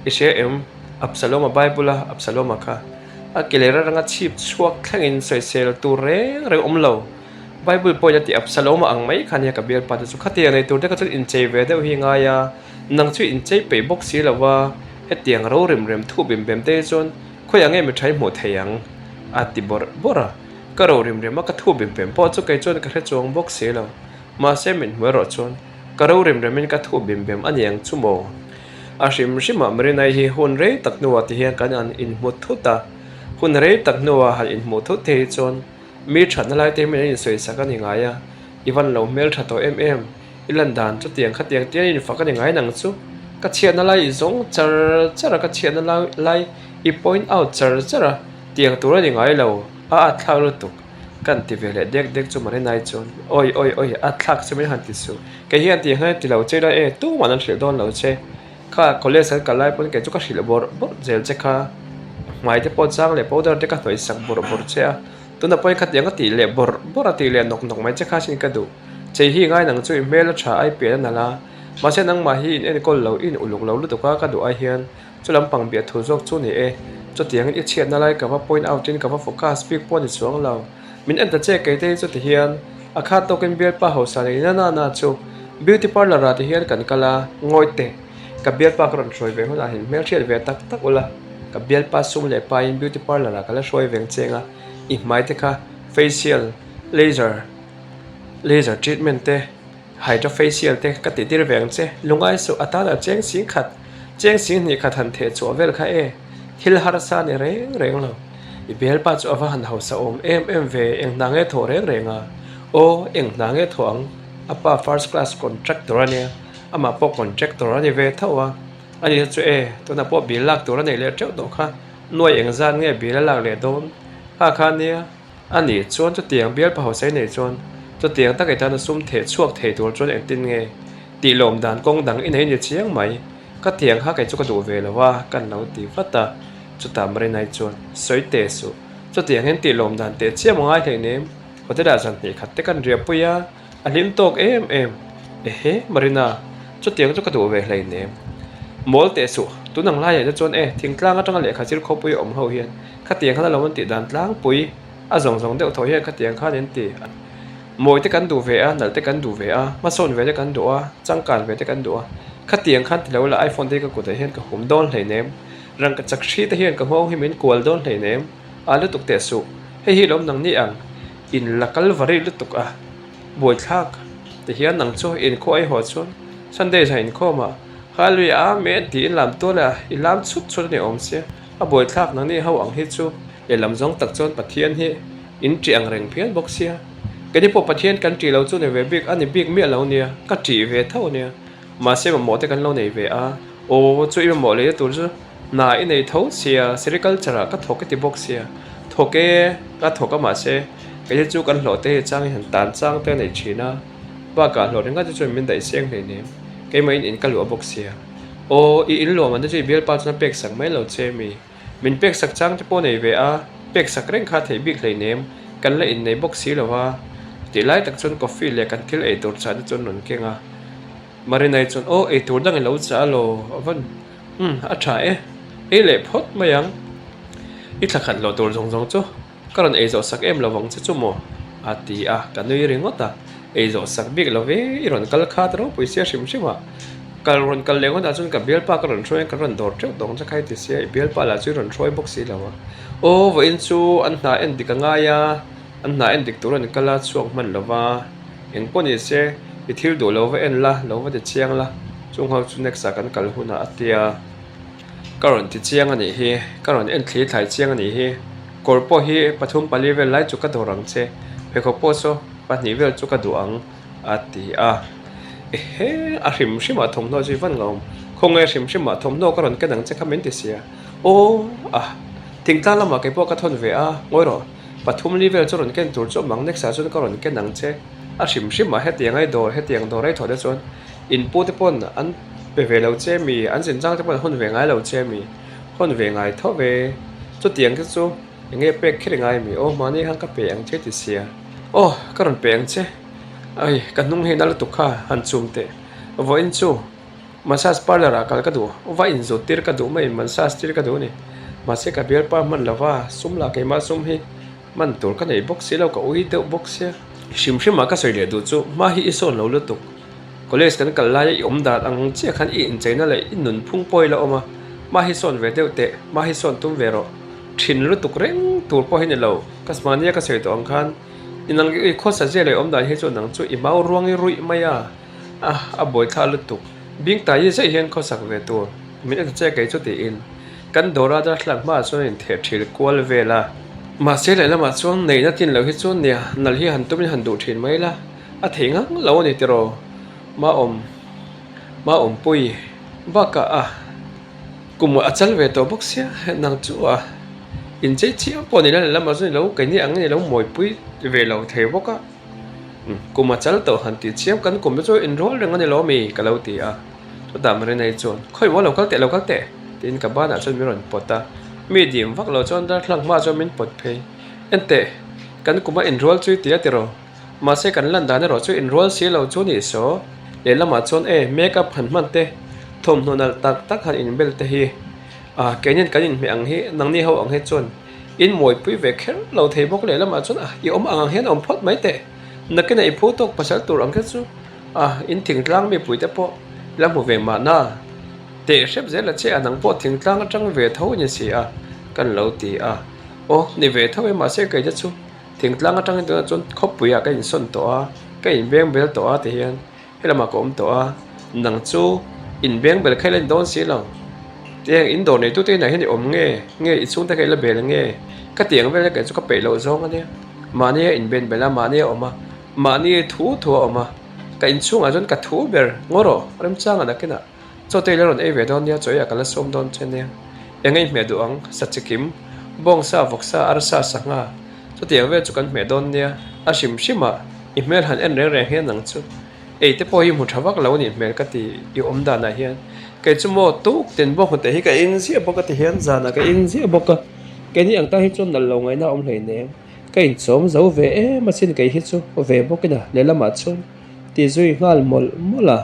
I hria em? Absaloma Bible-a Absaloma kha a ke leh raranga chhip chhuak thlengin sawisel tur reng reng awm lo. Bible pawhin a ti Absaloma ang mai kha nia ka bialpa te chu khatiang nei tur te kha chuan inchei ve deuh hi ngai a, nang chu inchei peih bawk si lo va, hetiang ro rem rem thu bim bem te hi chuan khawiah nge mi tha i hmuh thei ang? a ti bawrh bawrh a. Ka ro rem rem a ka thu bim bem pawh chu kei chuan ka hre chuang bawk si lo. Mahse min hmu erawh chuan ka ro rem remin ka thu bim bem a niang chu maw? A hrim hrimah Marinai hi hun rei tak hnuah ti hian kan han inhmu thut a, hun rei tak hnuah han inhmuh thut thei hi chuan mi thatna lai te hi min an insawisak a ni ngai a, i van lo hmel tha tawh em em, i lan dan chutiang khatiang tian i infak a ni ngai nang chu, ka chhiatna lai i zawng char char a, ka chhiatna lai i point out char char a, tiang tur a ni ngai lo, a at thlak lutuk. Kan ti ve leh dek dek chu Marinai chuan, Awi awi awi, a thlak chu min han ti suh. Kei hian tih hian ti lo che ila e, tumah an hrilh dawn lo che. Kha college kan kal lai pawn kei chu ka hrilh bawrh bawrh zel che kha. Hmai te pawh chang leh powder te ka hnawih sak bawrh bawrh che a. Tunah pawhin khatiang ka tih leh bawrh bawrh a tih leh nawk nawk mai che kha sin ka duh. Chei hi ngai nang chu i hmel a tha ai pian a nalh a. Mahse nangmah hi in enkawl lo, i in uluk lo lutuk a ka duh ai hian. Chu lampang biah thu zawk chu ni e. Chutiangin i chhiatna lai ka va point out in ka va focus bik pawh ni chuang lo. Min en ta che kei te hi chu ti hian a khat tawkin bialpa hausa nei na na na chu beauty parlour ah ti hian kan kal a, ngawi teh. Ka bialpa ka rawn hruai ve hunah hin hmelhriat ve tak tak ula, ka bialpa sum leh pain beauty parlour ah ka la hruai veng cheng a, i hmai te kha facial, laser, laser treatment te, Hydra facial te ka tih tir ve ang che, lungai suh a tan a cheng sing khat, cheng sing hnih khat han theh chhuah vel kha e, thil harsa ni reng reng lo. I bialpa chu a va han hausa awm em em ve, eng hna nge thawh reng reng a? Aw, eng hna nge thawh ang? A pa first class contractor a nia, amah pawh contractor a ni ve tho a, ani te chu e, tunah pawh bill lak tur a nei leh teuh tawh kha, nuai eng zat nge bill a lak leh dawn? Kha kha nia. A nih chuan chutiang bial pahawsei nei chuan chutiang tak i tana sum theh chhuak thei tur chuan engtin nge tih lawm dan kawng dang i nei ni chiang mai. Ka tiang kha kei chu ka duh ve lo a, kan lo ti vat a. Chutah Marinai chuan, Sawi teh suh, chutiang hian tih lawm dan teh chiam a ngai hleinem, hotel ah zan hnih khat te kan riah pui a, A hlim tawk em em. Ehe, Marina, chutiang chu ka duh ve hleinem. Mawl teh suh, tun ang laiah te chuan e, thingtlang atanga lehkha zir khawpui awm ho hian khatiang khan a lo an tih dan tlangpui a zawng zawng deuh thaw hian khatiang khan in ti. Mawi te kan duh ve a, nalh te kan duh ve a, hmasawn ve te kan duh a, changkan ve te kan duh a, khatiang khan ti lo la iPhone te hi ka kutah hian ka hum dawn hleinem, rangka chak hri te hian ka nghawng hi min kual dawn hleinem, a lutuk teh suh, hei hi lawm nang ni ang. In la kal va rih lutuk a, buaithlak ti hian nang chu inkhawh a i haw chuan Sunday zan inkhawm ah Hallelujah Amen tiin lam tual a, i lam chhut chhut a ni awm sia, a buaithlak nang ni ho ang hi chu lehlam zawng tak chuan Pathian hi in ṭih ang reng phian bawk sia, keini pawh Pathian kan ṭih lo chu ni ve bik a ni bik miah lo nia, ka ṭih ve tho nia, mahse mamawh te kan lo nei ve a, aw chu i mamawh leh na tur chu. Hna i nei tho sia, sericulture ah ka thawk i ti bawk sia, thawk e, ka thawk a mahse kei hi chu kan hlawh te hi chang hi han tan chang te a nei thin a, bakah hlawh ringawt te chuan min daih seng hlei nem, keimah in in ka luah bawk sia. Aw, i in luah man te chu i bialpa chuan a pek sak mai lo che mi, min pek sak chang te pawh nei ve a, pek sak reng kha theih bik hlei nem, kan la innei bawk si lo va, tih lai tak chuan coffee leh kan thil ei tur chah te chuan rawn keng a. Marinai chuan, Aw, eitur dang i lo chah alaw? A van, Umm, a tha e. Ei leh phawt mai ang. I thla khat loh tur zawng zawng chu ka rawn ei zawh sak em lo vang che chu maw? a ti a, ka nui ringawt a. Ei zawh sak bik lo ve, i rawn kal khat ropui sia hrim hrim a. Kal rawn kal leh ngawtah chuan ka bialpa ka rawn hruai a, ka rawn dawr teuh tawng che kha i ti sia, i bialpa lah chu i rawn hruai bawk si lo a. Aw, vawiin chu an hna en dik a ngai a, an hna en dik tur an kal a chhuak hman lo va. Eng pawh ni se, i thil duh lo va en la, lo va ti chiang la, chung ho chu next ah kan kal hunah a tia. Ka rawn ti chiang a nih hi, ka rawn en thli thlai chiang a nih hi. Kawr pawh hi pathum pali vel lai chu ka dawr ang che, pheikhawk pawh saw pahnih vel chu ka duh ang a ti a. Ehe, a hrim hrimah thawmhnaw chu i van ngawm, khawnge hrim hrimah thawmhnaw ka rawn ken ang che kha min ti sia. Aw, ah, thingtlang lamah kei pawh ka thawn ve a, ngawi rawh. Pathum li vel chu rawn ken tur chu awm ang, next ah chuan ka rawn ken ang che. A hrim hrim ah hetiang ai dawr, hetiang dawr ai thawh te chuan in pu te pawn an pe ve lo che mi, an zin chang te pawn an hawn ve ngai lo che mi, hawn ve ngai tho ve. Chutiang te chu eng nge pek kher i ngai mi, aw mahni khan ka pe ang che ti sia. Aw ka rawn pe ang che, ai ka hnung hi na lutuk kha han chum teh, vawiin chu. Massage parlour ah kal ka duh, va inzut tir ka duh mai, massage tir ka duh a ni. Mahse ka bialpa hman lova, sum lah keimah sum hi hman tur ka nei bawk si lo, ka ui deuh bawk sia. Hrim hrim ah ka sawi leh duh chu hma hi i sawn lo lutuk. College kan kal laia i awm dan ang chiah khan i incheina leh i nunphung pawh i la awm a, hma hi sawn ve deuh teh, hma hi sawn tum ve rawh. Thin lutuk reng tur pawh hi ni lo, ka mahnia ka sawi tawh ang khan i nang i khawsa zia leh awm dan hi chu nang chu i mau ruang i ruih mai a, a a buaithla lutuk. Bing tai hi zeih hian khawsak ve tur min en che kei chu tiin kan dawra darthlalang hmaah chuan a intheh thil kual vel a. Mahse lehlamah chuan neihna tin lo hi chu nia nal hi han tumin han duh thin mai la. A thei ngang lo a ni tiraw? Maawm, Maawmpui bakah a kum a chal ve tawh bawk sia, nang chu a inchei chiang pawh ni la lehlamah chuan i lo keini ang i lo mawipui ve lo thei bawk a, kum a chal tawh han tih chiam kan kum te chu inrual reng a ni lo mi ka lo ti a, chutah Marinai chuan khawi maw lo kal teh lo kal teh tiin ka banah chuan min rawn pawt a, mi dim vak lo chuan darthlalang hmaah chuan min pawt phei, enteh kan kum a inrual chu i ti a tiraw? Mahse kan lan dan erawh chu inrual si lo chu ni saw. Lehlamah chuan e make up han hman te, thawmhnaw nalh tak tak han inbel te hi ah keinin kan inhmeh ang hi nangni ho ang hi chuan in mawipui ve kher lo thei bawk lehlamah chuan ah i awm ang ang hian awm phawt mai teh. Nakinah i phu tawk pasal tur ang kher chu ah in thingtlang mipui te pawh la hmu ve mahna teh hrep zel a che a nang pawh thingtlang atang ve tho i ni si a kan lo ti a. Aw ni ve tho e mahse kei te chu. Thingtlang atangin tunah chuan khawpuiah ka insawn tawh a, ka inbeng bel tawh a ti hian helamah ka awm tawh a, nang chu inbeng bel kha i la ni dawn si lo. Tiang in dawr neitute inah hian i awm nge? Nge i chhungte kha i la bel nge? Ka ti ang vel hian kei chu ka peih loh zawng a nia. Mahni a inben bel a, mahni a awm a, mahni thu thu a awm a, ka inchhungah chuan ka thu ber ngaw rawh remchanga nakinah. Chaw te i la rawn ei ve dawn nia, chaw eiah ka la sawm dawn che nia. Eng a i hmeh duh ang? Sa chikim, bawngsa, vawksa, arsa, sangha. Chutiang vel chu kan hmeh dawn nia. A hrim hrim a, i hmel han en reng reng hian ang chu. Ei te pawh hi hmu tha vak lo a nih hmel ka ti i awm danah hian. Kei chu maw tuk tin bawk hnute hi ka in ziah bawk a ti hian zanah ka in ziah bawk a. Keini ang tan hi chuan nalh lo ngaihna a awm hleinem. Ka inchawm zo ve em asin kei hi chu ve bawkin a lehlamah chuan ti zui nghal mawlh mawlh a.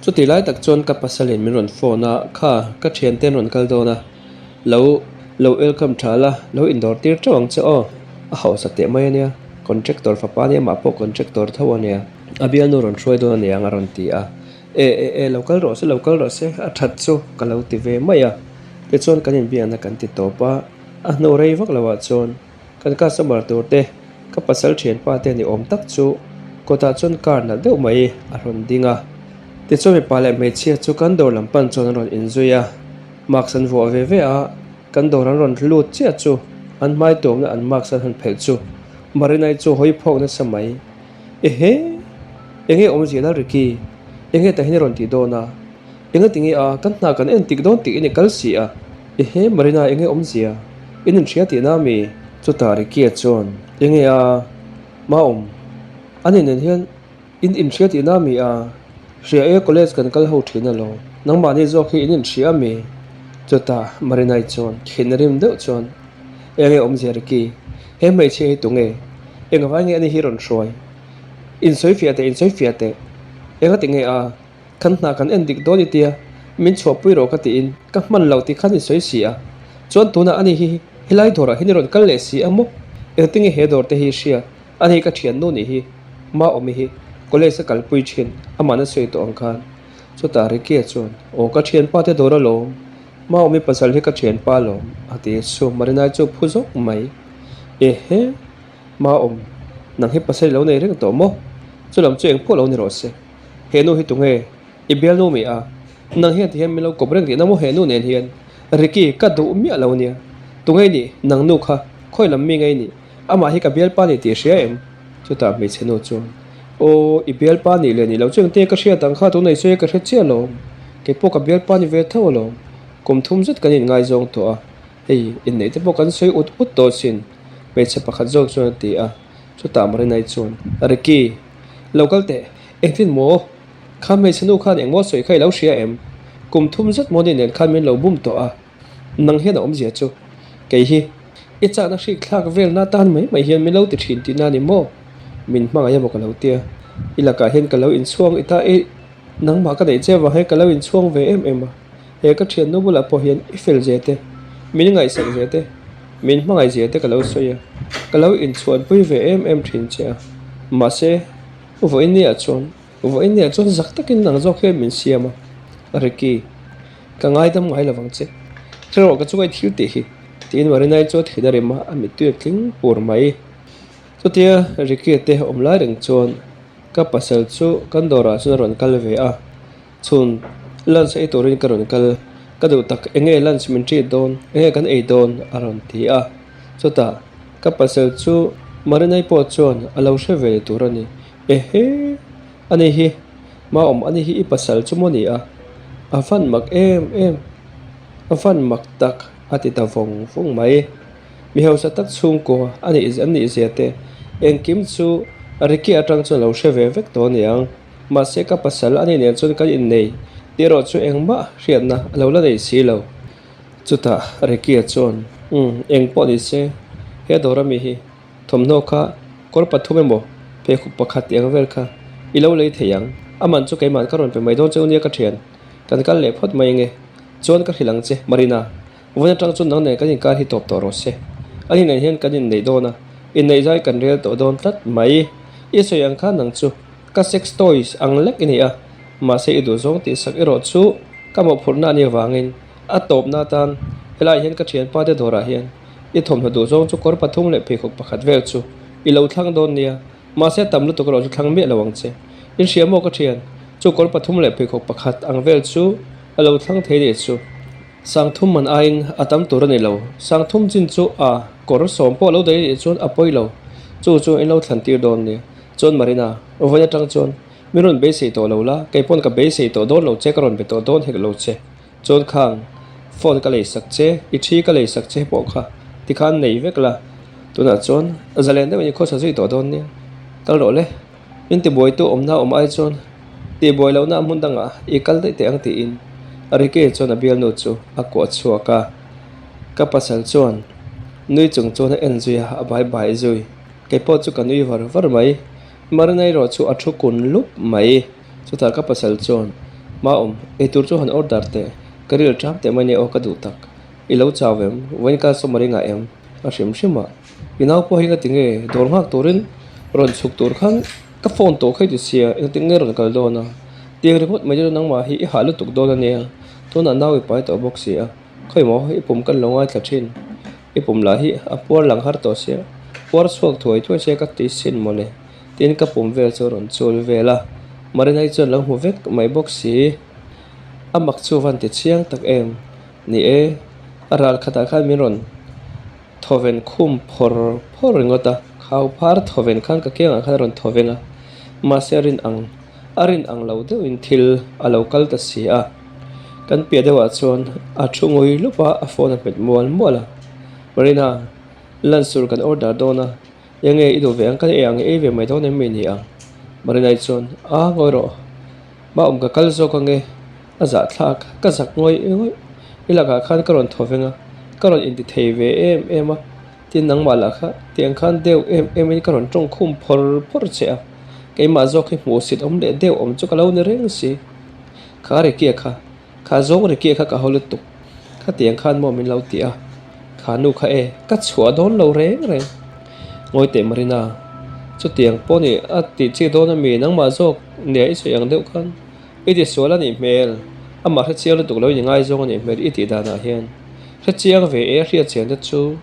Chuti lai tak chuan ka pasalin min rawn phone a, Kha, ka thiante an rawn kal dawn a, lo lo welcome tha la, lo indawr tir teuh ang che aw, a hausa teh mai a nia, contractor fapa ania mah pawh contractor tho a nia, a bialnu rawn hruai dawn a niang a rawn ti a, E e e, lo kal rawh se, lo kal rawh se, a that chu ka lo ti ve mai a, tichuan kan inbiakna kan ti tawp a, a hnu rei vak loah chuan. Kan customer tur te, ka pasal thianpa te ni awm tak chu kawtah chuan car nalh deuh mai a rawn ding a. Tichuan mipa leh hmeichhia chu kan dawr lam pan chuan an rawn inzui a, mask an vuah ve ve a, kan dawr an rawn lut chiah chu an hmai tuamna an mask an han phelh chu Marinai chu hawi phawk nasa mai. Ehe! Enge awmzia Lalriki? Enge tah hian i rawn tih dawn a? Enga tinge a, kan hna kan en tik dawn tiin i kal si a. Ehe Marina enge awmzia? In inhria tihna ami? Chutah Ricky-a chuan, Enge a, Maawm, ani nen hian in inhria tihna ami a? Hria e, college kan kal ho thin alawm. Nangmahni zawk hi in inhria ami? Chutah Marina-i chuan thinrim deuh chuan, Enge awmzia Ricky? He hmeichhia hi tunge? Engvai nge ani hi rawn hruai? Insawifiah teh, insawifiah teh. Enga tinge a? Kan hna kan en dik dawn i tia, min chhuahpui rawh ka tiin ka hman lo tih khan i sawi si a. Chuan tunah ani hi helai dawrah hian i rawn kal leh si a maw? Engtinge he dawr te hi i hria? Ani ka thiannu nih hi, Maawmi hi college a kalpui thin, amahna sawi tawh ang khan. Chutah Ricky-a chuan, Aw ka thianpa te dawr alawm, Maawmi pasal hi ka thianpa alawm, a ti chu Marinai chu phu zawk mai. Ehe! Maawm, nang hi pasal i lo nei reng tawh maw? Chulam chu engpawh lo ni rawh se. He nu hi tunge? I bialnu mi a? Nang hian tihian min lo kawp reng tihna maw he nu nen hian? Ricky, ka duh miah lo nia. Tunge i nih? Nang nu kha khawi lam mi nge i nih? Amah hi ka bialpa ni tih i hria em? Chutah hmeichhe nu chuan, Aw, i bialpa nih leh nih lo chu engte ka hriat ang kha tunah i sawi a ka hre chiah alawm. Kei pawh ka bialpa ni ve tho alawm. Kum thum zet kan inngaizawng tawh a, hei inneih te pawh kan sawi ut ut tawh asin, hmeichhe pakhat zawk chuan a ti a. Chutah Marinai chuan, Ricky, Lo kal teh, engtin maw? Kha hmeichhe nu khan engmaw sawi kha i lo hria em? Kum thum zet maw ni nen khan min lo bum tawh a, nang hian a awmzia chu kei hi i chakna hrik thlak velna atan mai mai hian min lo ti thin tihna a ni maw? Min hmangaih emaw ka lo tia, i lakah hian ka lo inchhuang i ta i. Nangmah ka neih che avang hian ka lo inchhuang ve em em a, he ka thiannu bulah pawh hian i fel zia te, min ngaihsak zia te, min hmangaih zia te ka lo sawi a, ka lo inchhuanpui ve em em thin che a. Mahse, vawiinniah chuan, vawiinniah chuan zak takin nang zawk hian min siam a, Ricky, ka ngaidam ngai lovang che. Hre rawh ka chunga i thil tih hi, tiin Marinai chu a thin a rim a, a mittui a tling pur mai. Chutia Ricky te awm lai reng chuan ka pasal chu kan dawrah chuan a rawn kal ve a, chhun lunch ei turin ka rawn kal, ka duh tak enge lunch min treat dawn, enge kan ei dawn a rawn ti a, chutah ka pasal chu Marinai pawh chuan a lo hre ve tur a ni, ehe ani hi Maawm ani hi i pasal chu maw ni a, a van mak em em, a van mak tak a ti ta vawng vawng mai. Mi hausa tak chhungkaw a nih an nih zia te engkim chu Ricky atang chuan lo hre ve vek tawh a ni ang. Mahse ka pasal a nih nen chuan kan innei tih erawh chu engmah hriatna a lo la nei si lo. Chutah Ricky-a chuan, Umm, eng pawh ni se, he dawr ami hi thawmhnaw kha kawr pathum emaw pheikhawk pakhat tih ang vel kha i lo lei thei ang. A man chu keimah ka rawn pe mai dawn che u nia ka thian. Kan kal leh phawt mai nge. Chuan ka hrilh ang che, Marina. Vawiin atang chuan nang nen kan inkar hi tawp tawh rawh se. A ni nen hian kan inneih dawn a, inneih zai kan rel tawh dawn tlat mai. I sawi ang khan nang chu ka sex toys ang lek i ni a, mahse i duhzawng tihsak erawh chu ka mawhphurhna a nih avangin a tawpna atan helaiah hian ka thianpa te dawrah hian i thawmhnaw duhzawng chu kawr pathum leh pheikhawk pakhat vel chu i lo thlang dawn nia, mahse a tam lutuk erawh chu thlang miah lo ang che. In hria maw ka thian, chu kawr pathum leh pheikhawk pakhat ang vel chu a lo thlang thei nih chu. Sangthum man aiin a tam tur a ni lo. Sangthum chin chu a kawr sawm pawh lo daih anih chuan a pawi lo. Chu chu in lo thlan tir dawn nia. Chuan Marina, vawiin atang chuan min rawn beisei tawh lo la, kei pawn ka beisei tawh dawn lo che, ka rawn be tawh dawn hek lo che. Chuan khang phone ka lei sak che, i thi ka lei sak che pawh kha tikhan nei vek la. Tunah chuan zalen deuhin i khawsa zui tawh dawn nia. Kal rawh le. Min tibuaitu awmna awm ai chuan tihbuai lohna hmun dangah i kal daih teh ang tiin Ricky chuan a bialnu chu a kuah chhuak a. Ka pasal chuan nui chung chuan a en zui a, a bai bai zui. Kei pawh chu ka nui var var mai. Marina erawh chu a thu kun lup mai. Chutah ka pasal chuan, Maawm, eitur chu han order teh. Ka ril ṭam teh mai nia aw ka duh tak. I lo chau em? Vawiin ka sawm a ringah em? A hrim hrim a. I nau pawh hi engati nge dawr nghak turin rawn chhuk tur khan ka phone tawh kha i ti sia, engati nge rawn kal dawn a? Tiang ringawt mai chu nangmah hi i hah lutuk dawn a nia, tunah nau i pai tawh bawk si a, khawi maw i pum kan lo ngaithla thin, i pum lah hi a puar lang har tawh sia, puar chhuak thuai thuai sia ka ti sin mawle tiin ka pum vel chu a rawn chul vel a, Marina-i chuan lo hmu vek mai bawk si, a mak chu a van ti chiang tak em, ni e, a ral khatah khan min rawn. Thawven khum phawr phawr ringawt a, khau phar thawven khan ka kiangah khan a rawn thawveng a, mahse a rin ang a rin ang lo deuhin thil a lo kal ta si a. Kan piah deuhah chuan a thu ngui lup a, a phone a hmet mual mual a. Marina, lunch tur kan order dawn a, enge i duh ve ang, kan ei ang i ei ve mai dawn em mi ni ang? Marina-i chuan, A ngawi rawh, Maawm ka kal zawk ange, a zahthlak, ka zak ngawih ngawih. I lakah khan ka rawn thaw veng a, ka rawn inti thei ve em em a, tin nangmah lah kha tiang khan deuh em em in ka rawn tawng khum phawr phawr che a, keimah zawk hi hmuhsit awm leh deuh awm chu ka lo ni reng si. Kha Ricky-a kha, kha zawng Ricky-a kha ka haw lutuk, khatiang khan maw min lo ti a, kha nu kha e, ka chhuah dawn lo reng reng. Ngawi teh Marina, chutiang pawh nih a tih chi dawn ami nangmah zawk nia i sawi ang deuh khan i ti sual a nih hmel, amah hrechiang lutuk lo in i ngaizawng a nih hmel i tih danah hian hrechiang ve e a hriatchian te chu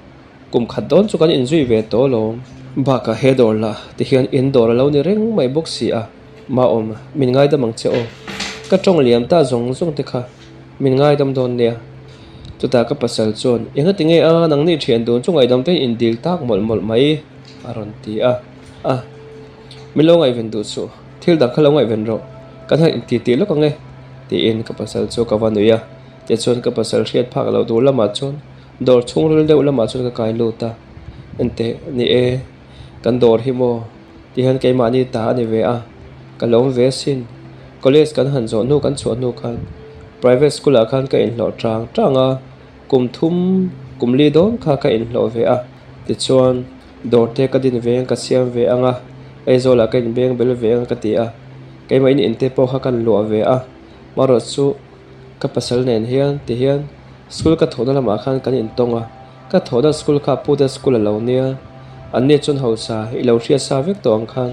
kum khat dawn chu kan inzui ve tawh alawm. Bakah he dawr lah ti hian in dawr a lo ni reng mai bawk si a, Maawm, min ngaidam ang che aw. Ka tawng liam ta zawng zawng te kha min ngaidam dawn nia. Chutah ka pasal chuan, Engati nge a, nangni thian dun chu ngaihdam te in dil tak mawlh mawlh mai, a rawn ti a. A, min lo ngaihven duh suh, thil dang kha lo ngaihven rawh, kan han inti tih lawk ang e, tiin ka pasal chu ka va nui a. Tichuan ka pasal hriat phak loh tur lamah chuan dawr chhungril deuh lamah chuan ka kai lut a. Enteh, ni e, kan dawr hi maw? Tihian keimahni ta a ni ve a, ka lawm ve asin. College kan han zawh hnu kan chhuah hnu khan private school ah khan ka inhlawh tang tang a, kum thum kum li dawn kha ka inhlawh ve a. Tichuan dawr te ka din ve ang ka siam ve ang a, Aizawl ah ka inbeng bel ve ang ka ti a. Keimah in inte pawh kha kan luah ve a, marawh chu ka pasal nen hian ti hian school ka thawhna lamah khan kan intawng a, ka thawhna school kha pute school a lo nia, an ni chuan hausa i lo hriat sa vek tawh ang khan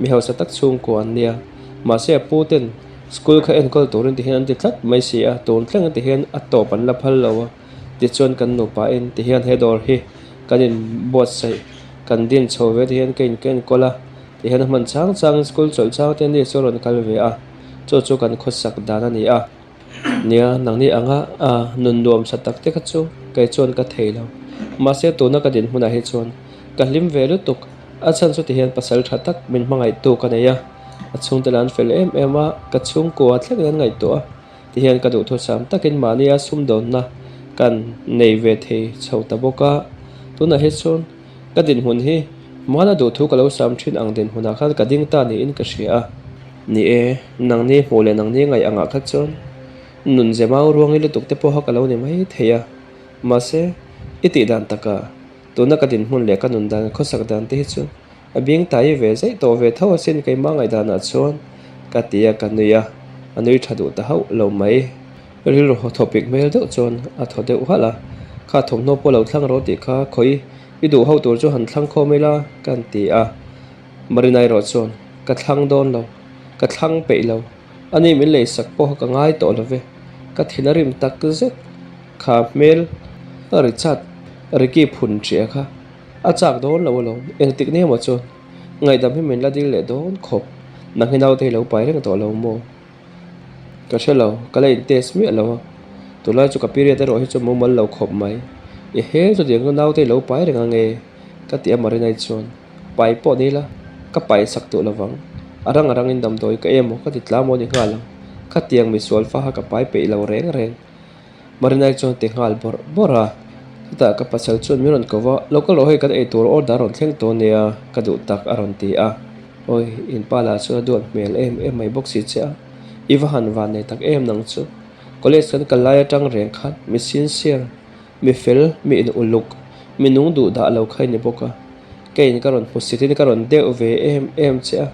mi hausa tak chhungkua an nia, mahse a pu ten school kha enkawl turin ti hian an ti tlat mai si a, tun thleng ti hian a tawp an la phal lo a, tichuan kan nupa in ti hian he dawr hi kan in buatsaih kan din chho ve ti hian ka in ka enkawl a, ti hian a hman chang changin school chawlh chang te ni chu a rawn kal ve a, chu chu kan khawsak dan a ni a. Nia, nangni anga nun nuam sa tak te kha chu kei chuan ka thei lo. Mahse tuna ka dinhmunah hi chuan ka hlim ve lutuk. A chhan chu tihian pasal tha tak min hmangaihtu ka nei a, a chhungte lah an fel em em a, ka chhungkua thlengin an ngaihtuah a. Tihian ka duhthusam takin mahnia sumdawnna kan nei ve thei chho ta bawk a. Tunah hi chuan ka dinhmun hi hmana duhthu ka lo sam thin ang dinhmunah khan ka ding ta niin ka hria a. Ni e, nangni hmuh leh nangni ngaih angah kha chuan nun ze mau ruangi lutuk te pawha ka lo ni mai thei a. Mahse, i tih dan taka tuna ka dinhmun leh ka nun dan khawsak dan te hi chu a bing tai ve zaih tawh ve tho asin keimah ngaihdanah chuan ka ti a ka nui a, a nui tha duh ta hauh lo mai. Rilru thawpik hmel deuh chuan a thaw deuh halh a, Kha thawmhnaw pawh lo thlang rawh tih kha khawi i duh ho tur chu han thlang khawm ila ka ti a. Marina erawh chuan, Ka thlang dawn lo, ka thlang peih lo, ani min lei sak pawh ka ngai tawh lo ve, ka thin a rim tak zet, kha hmel Richard Ricky phun ṭiah kha a chak dawn lo alawm, engtik ni emaw chuan ngaihdam hi min la dil leh dawn khawp, nang hi naute hi lo pai reng tawh lo maw? Ka hre lo, ka la in test miah lo a, tunlai chu ka period erawh hi chu mumal lo khawp mai, ehe chutiang chu naute hi lo pai reng ange ka ti a Marina chuan. Pai pawh ni la, ka pai sak duh lovang. A rang a rangin damdawi ka emaw ka ti tla maw ni nghal ang. Khatiang misual fa kha ka pai peih lo reng reng. Marinai chuan ti nghal bawrh bawrh a. Chutah ka pasal chuan min rawn ko va, Lo kal rawh hei kan eitur order rawn thleng tawh nia, ka duh tak a rawn ti a. Awi, in pa lah chuan a duat hmel em em mai bawk si che a. I va han van nei tak em nang chu. College kan kal lai atang reng khan mi sincere. Mi fel, mi in uluk, mi nung duh dah lo kha i ni bawk a. Keiin ka rawn hmu sitin ka rawn deuh ve em em che a,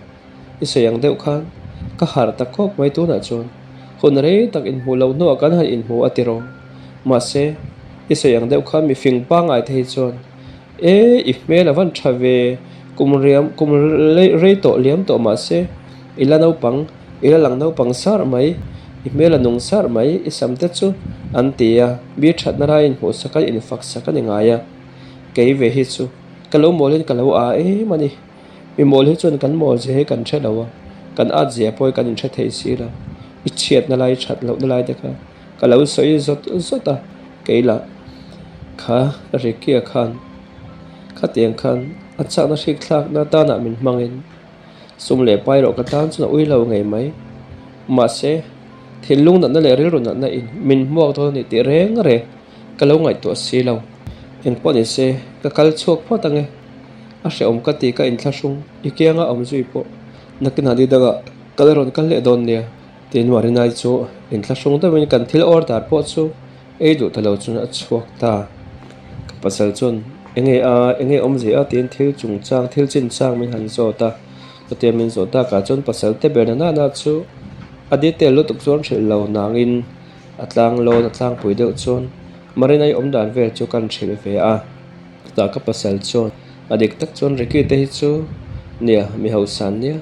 i sawi ang deuh khan ka harh ta khawp mai tunah chuan hun rei tak inhmuh loh hnuah kan han inhmu a tiraw. Mahse, i sawi ang deuh khan mi fing pangngai te hi chuan e i hmel a van tha ve, kum riam kum rei tawh liam tawh mahse i la naupang I la lang naupang sar mai, i hmel a nung sar mai, i sam te chu an ti a, mi thatna laiin hmuhsak a infak sak a ni ngai a. Kei ve hi chu ka lo mawlin ka lo a em a ni. Mi mawl hi chuan kan mawl zia hi kan hre lo a, kan at zia pawh hi kan inhre thei si lo. I chhiatna lai, that lohna lai te kha ka lo sawi zawt zawt a, kei lah kha Ricky-a khan khatiang khan a chakna hrikthlakna tanah min hmangin, Sum leh pai rawh ka tan chuan a ui lo ngei mai. Mahse, thinlung natna leh rilru natna in min hmuak dawn a ni tih reng reng ka lo ngaihtuah si lo. Engpawh ni se, ka kal chhuak phawt ange. A hrehawm ka ti ka inthlahrung i kianga awm zui pawh nakinah ni dangah ka la rawn kal leh dawn nia. Tin, Marinai chu inthlahrung deuhin kan thil order pawh chu Ei duh ta lo chuan a chhuak ta. Ka pasal chuan enge a, enge awmzia a tiin thil chungchang, thil chinchang min han zawt a. Chutia min zawh takah chuan pasal te ber na nana chu a detail lutuk chuan hrilh lo nangin a tlang lawn a tlangpui deuh chuan Marina-i awm dan vel chu kan hrilh ve a. Chutah ka pasal chuan a dik tak chuan Ricky te hi chu nia mi hausa an nia,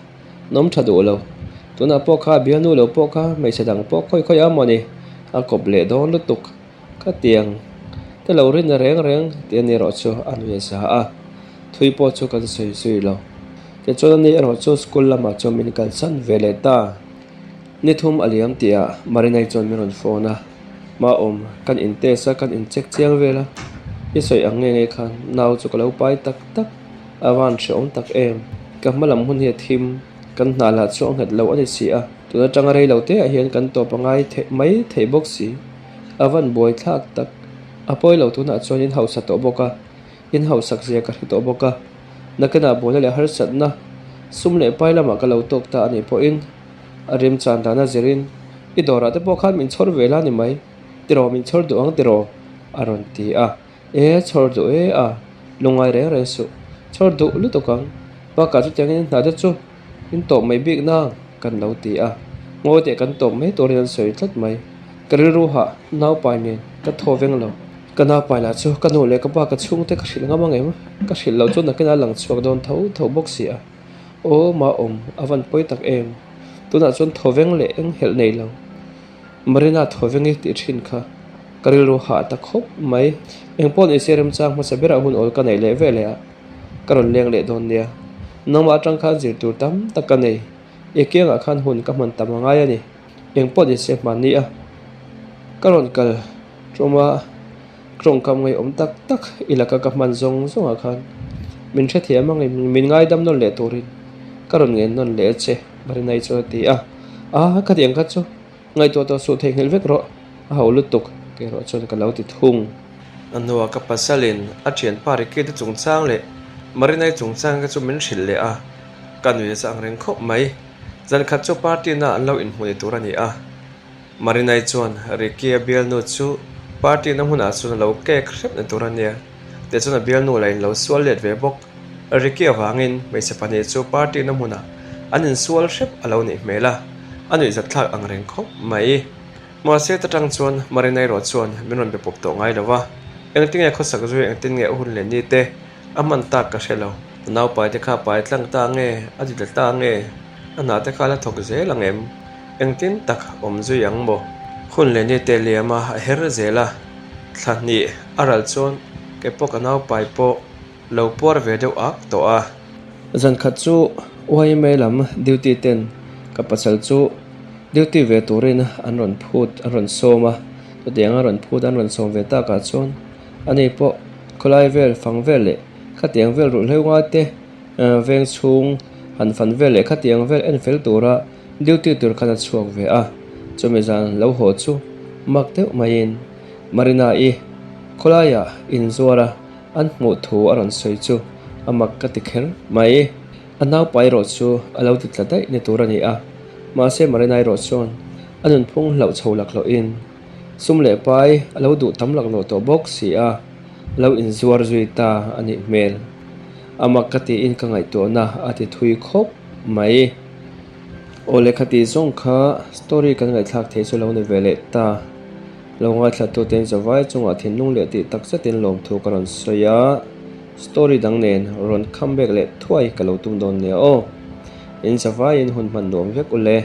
nawm tha duh lo. Tunah pawh kha a bialnu lo pawh kha hmeichhe dang pawh khawi khawi a mawni a kawp leh dawn lutuk ka tiang te lo rin reng reng tih a ni erawh chu a nui a za a, thui pawh chu kan sawi zui lo. Tichuan ani erawh chu school lamah chuan min kalsan ve leh ta. Ni thum a liam tih ah Marinai chuan min rawn phone a, Maawm, kan in test a, kan in check chiang vel a, i sawi ang nge nge khan nau chu ka lo pai tak tak. A van hrehawm tak em? Ka hma lam hun hi a thim, kan hna lah chu a nghet lo a ni si a, tun atanga rei lo te ah hian kan tawp a ngai theih mai theih bawk si. A van buai thlak tak. A pawi lo tunah chuan in hausa tawh bawk a, in hausak zia ka hre tawh bawk a. Nakinah buaina leh harsatna sum leh pai lamah ka lo tawk ta a nih pawhin a remchan dana zirin i dawrah te pawh khan min chhawr ve la ni mai, tiraw min chhawr duh ang tiraw? a rawn ti a. E, chhawr duh e a, lungngai reng reng suh. Chhawr duh lutuk ang. Bakah chutiangin hna te chu in tawp mai bik nang. kan lo ti a, ngawi teh kan tawp mai turin an sawi tlat mai. Ka rilru hah naupai nen ka thaw veng lo. Ka naupai lah chu ka nu leh ka pa ka chhungte ka hrilh ngam ang em? Ka hrilh loh chu nakinah a lang chhuak dawn tho tho bawk si a. Aw Maawm, a van pawi tak em? Tunah chuan thaw veng leh eng helh nei lo. Marina thaw veng i tih thin kha ka rilru hah ta khawp mai. Engpawh ni se remchang hmasa berah hun awl ka neih leh ve leh a, ka rawn leng leh dawn nia. Nangmah atang khan zir tur tam tak ka nei. I kiangah khan hun ka hman tam a ngai a ni. Engpawh ni se hmanni a, ka rawn kal tawma tawngkam ngaihawm tak tak i laka ka hman zawng zawngah khan min hrethiam ang in min ngaidam nawn leh turin ka rawn ngen nawn leh che Marinai chuan a ti a. A, khatiang kha chu ngaihtuah tawh suh theihnghilh vek rawh, a ho lutuk kei erawh chuan ka lo ti thung. A hnuah ka pasalin a thianpa Ricky te chungchang leh Marinai chungchang kha chu min hrilh leh a, ka nui nasa ang reng khawp mai. Zan khat chu party na an lo inhmu ni tur a ni a. Marinai chuan Ricky-a bialnu chu party na hmunah chuan a lo kek hrep ni tur a nia. Tichuan a bialnu lah in lo sual let ve bawk. Ricky avangin hmeichhe pahnih chu party na hmunah an insual hrep a lo nih hmel a, a nuihzat thlak ang reng khawp mai. Mahse ta tang chuan Marinai erawh chuan min rawn be pawp tawh ngai lo va, engtinge khawsak zui engtin nge a hun leh ni te A hman tak ka hre lo. A naupai te kha pai tlang ta nge, a ti tla ta nge, a hna te kha la thawk zel ang em? Engtin tak awm zui ang maw? Hun leh ni te liam a, a her zel a, thla hnih a ral chuan kei pawh ka naupai pawh lo puar ve deuh ak tawh a. Zan khat chu yma lam duty ten ka pasal chu duty ve turin an rawn phut an rawn sawm a, chutiang a rawn phut an rawn sawm ve takah chuan Ani pawh khawlai vel fang vel leh khatiang vel ruhhleu ngai te veng chhung han fan vel leh khatiang vel en fel tura duty tur khan a chhuak ve a. Chumi zan lo haw chu mak deuh maiin Marina-i khawlaiah inzuar a an hmuh thu a rawn sawi chu a mak ka ti kher mai. A naupa erawh chu a lo ti tla daih ni tur a ni a, mahse Marina erawh chuan a nunphung hlauh chho laklawhin Sum leh pai a lo duh tam laklawh tawh bawk si a, a lo inzuar zui ta a nih hmel. A mak ka tiin ka ngaihtuahna a ti thui khawp mai. Aw lehkha tih zawng kha story kan ngaihthlak thei chu lo ni ve leh ta. Lo ngaithlatute in zavai chungah thinlung leh tih tak zetin lawmthu ka rawn sawi a, story dang nen rawn come back leh thuai ka lo tum dawn nia aw. In zavaiin hun hman nuam vek u le.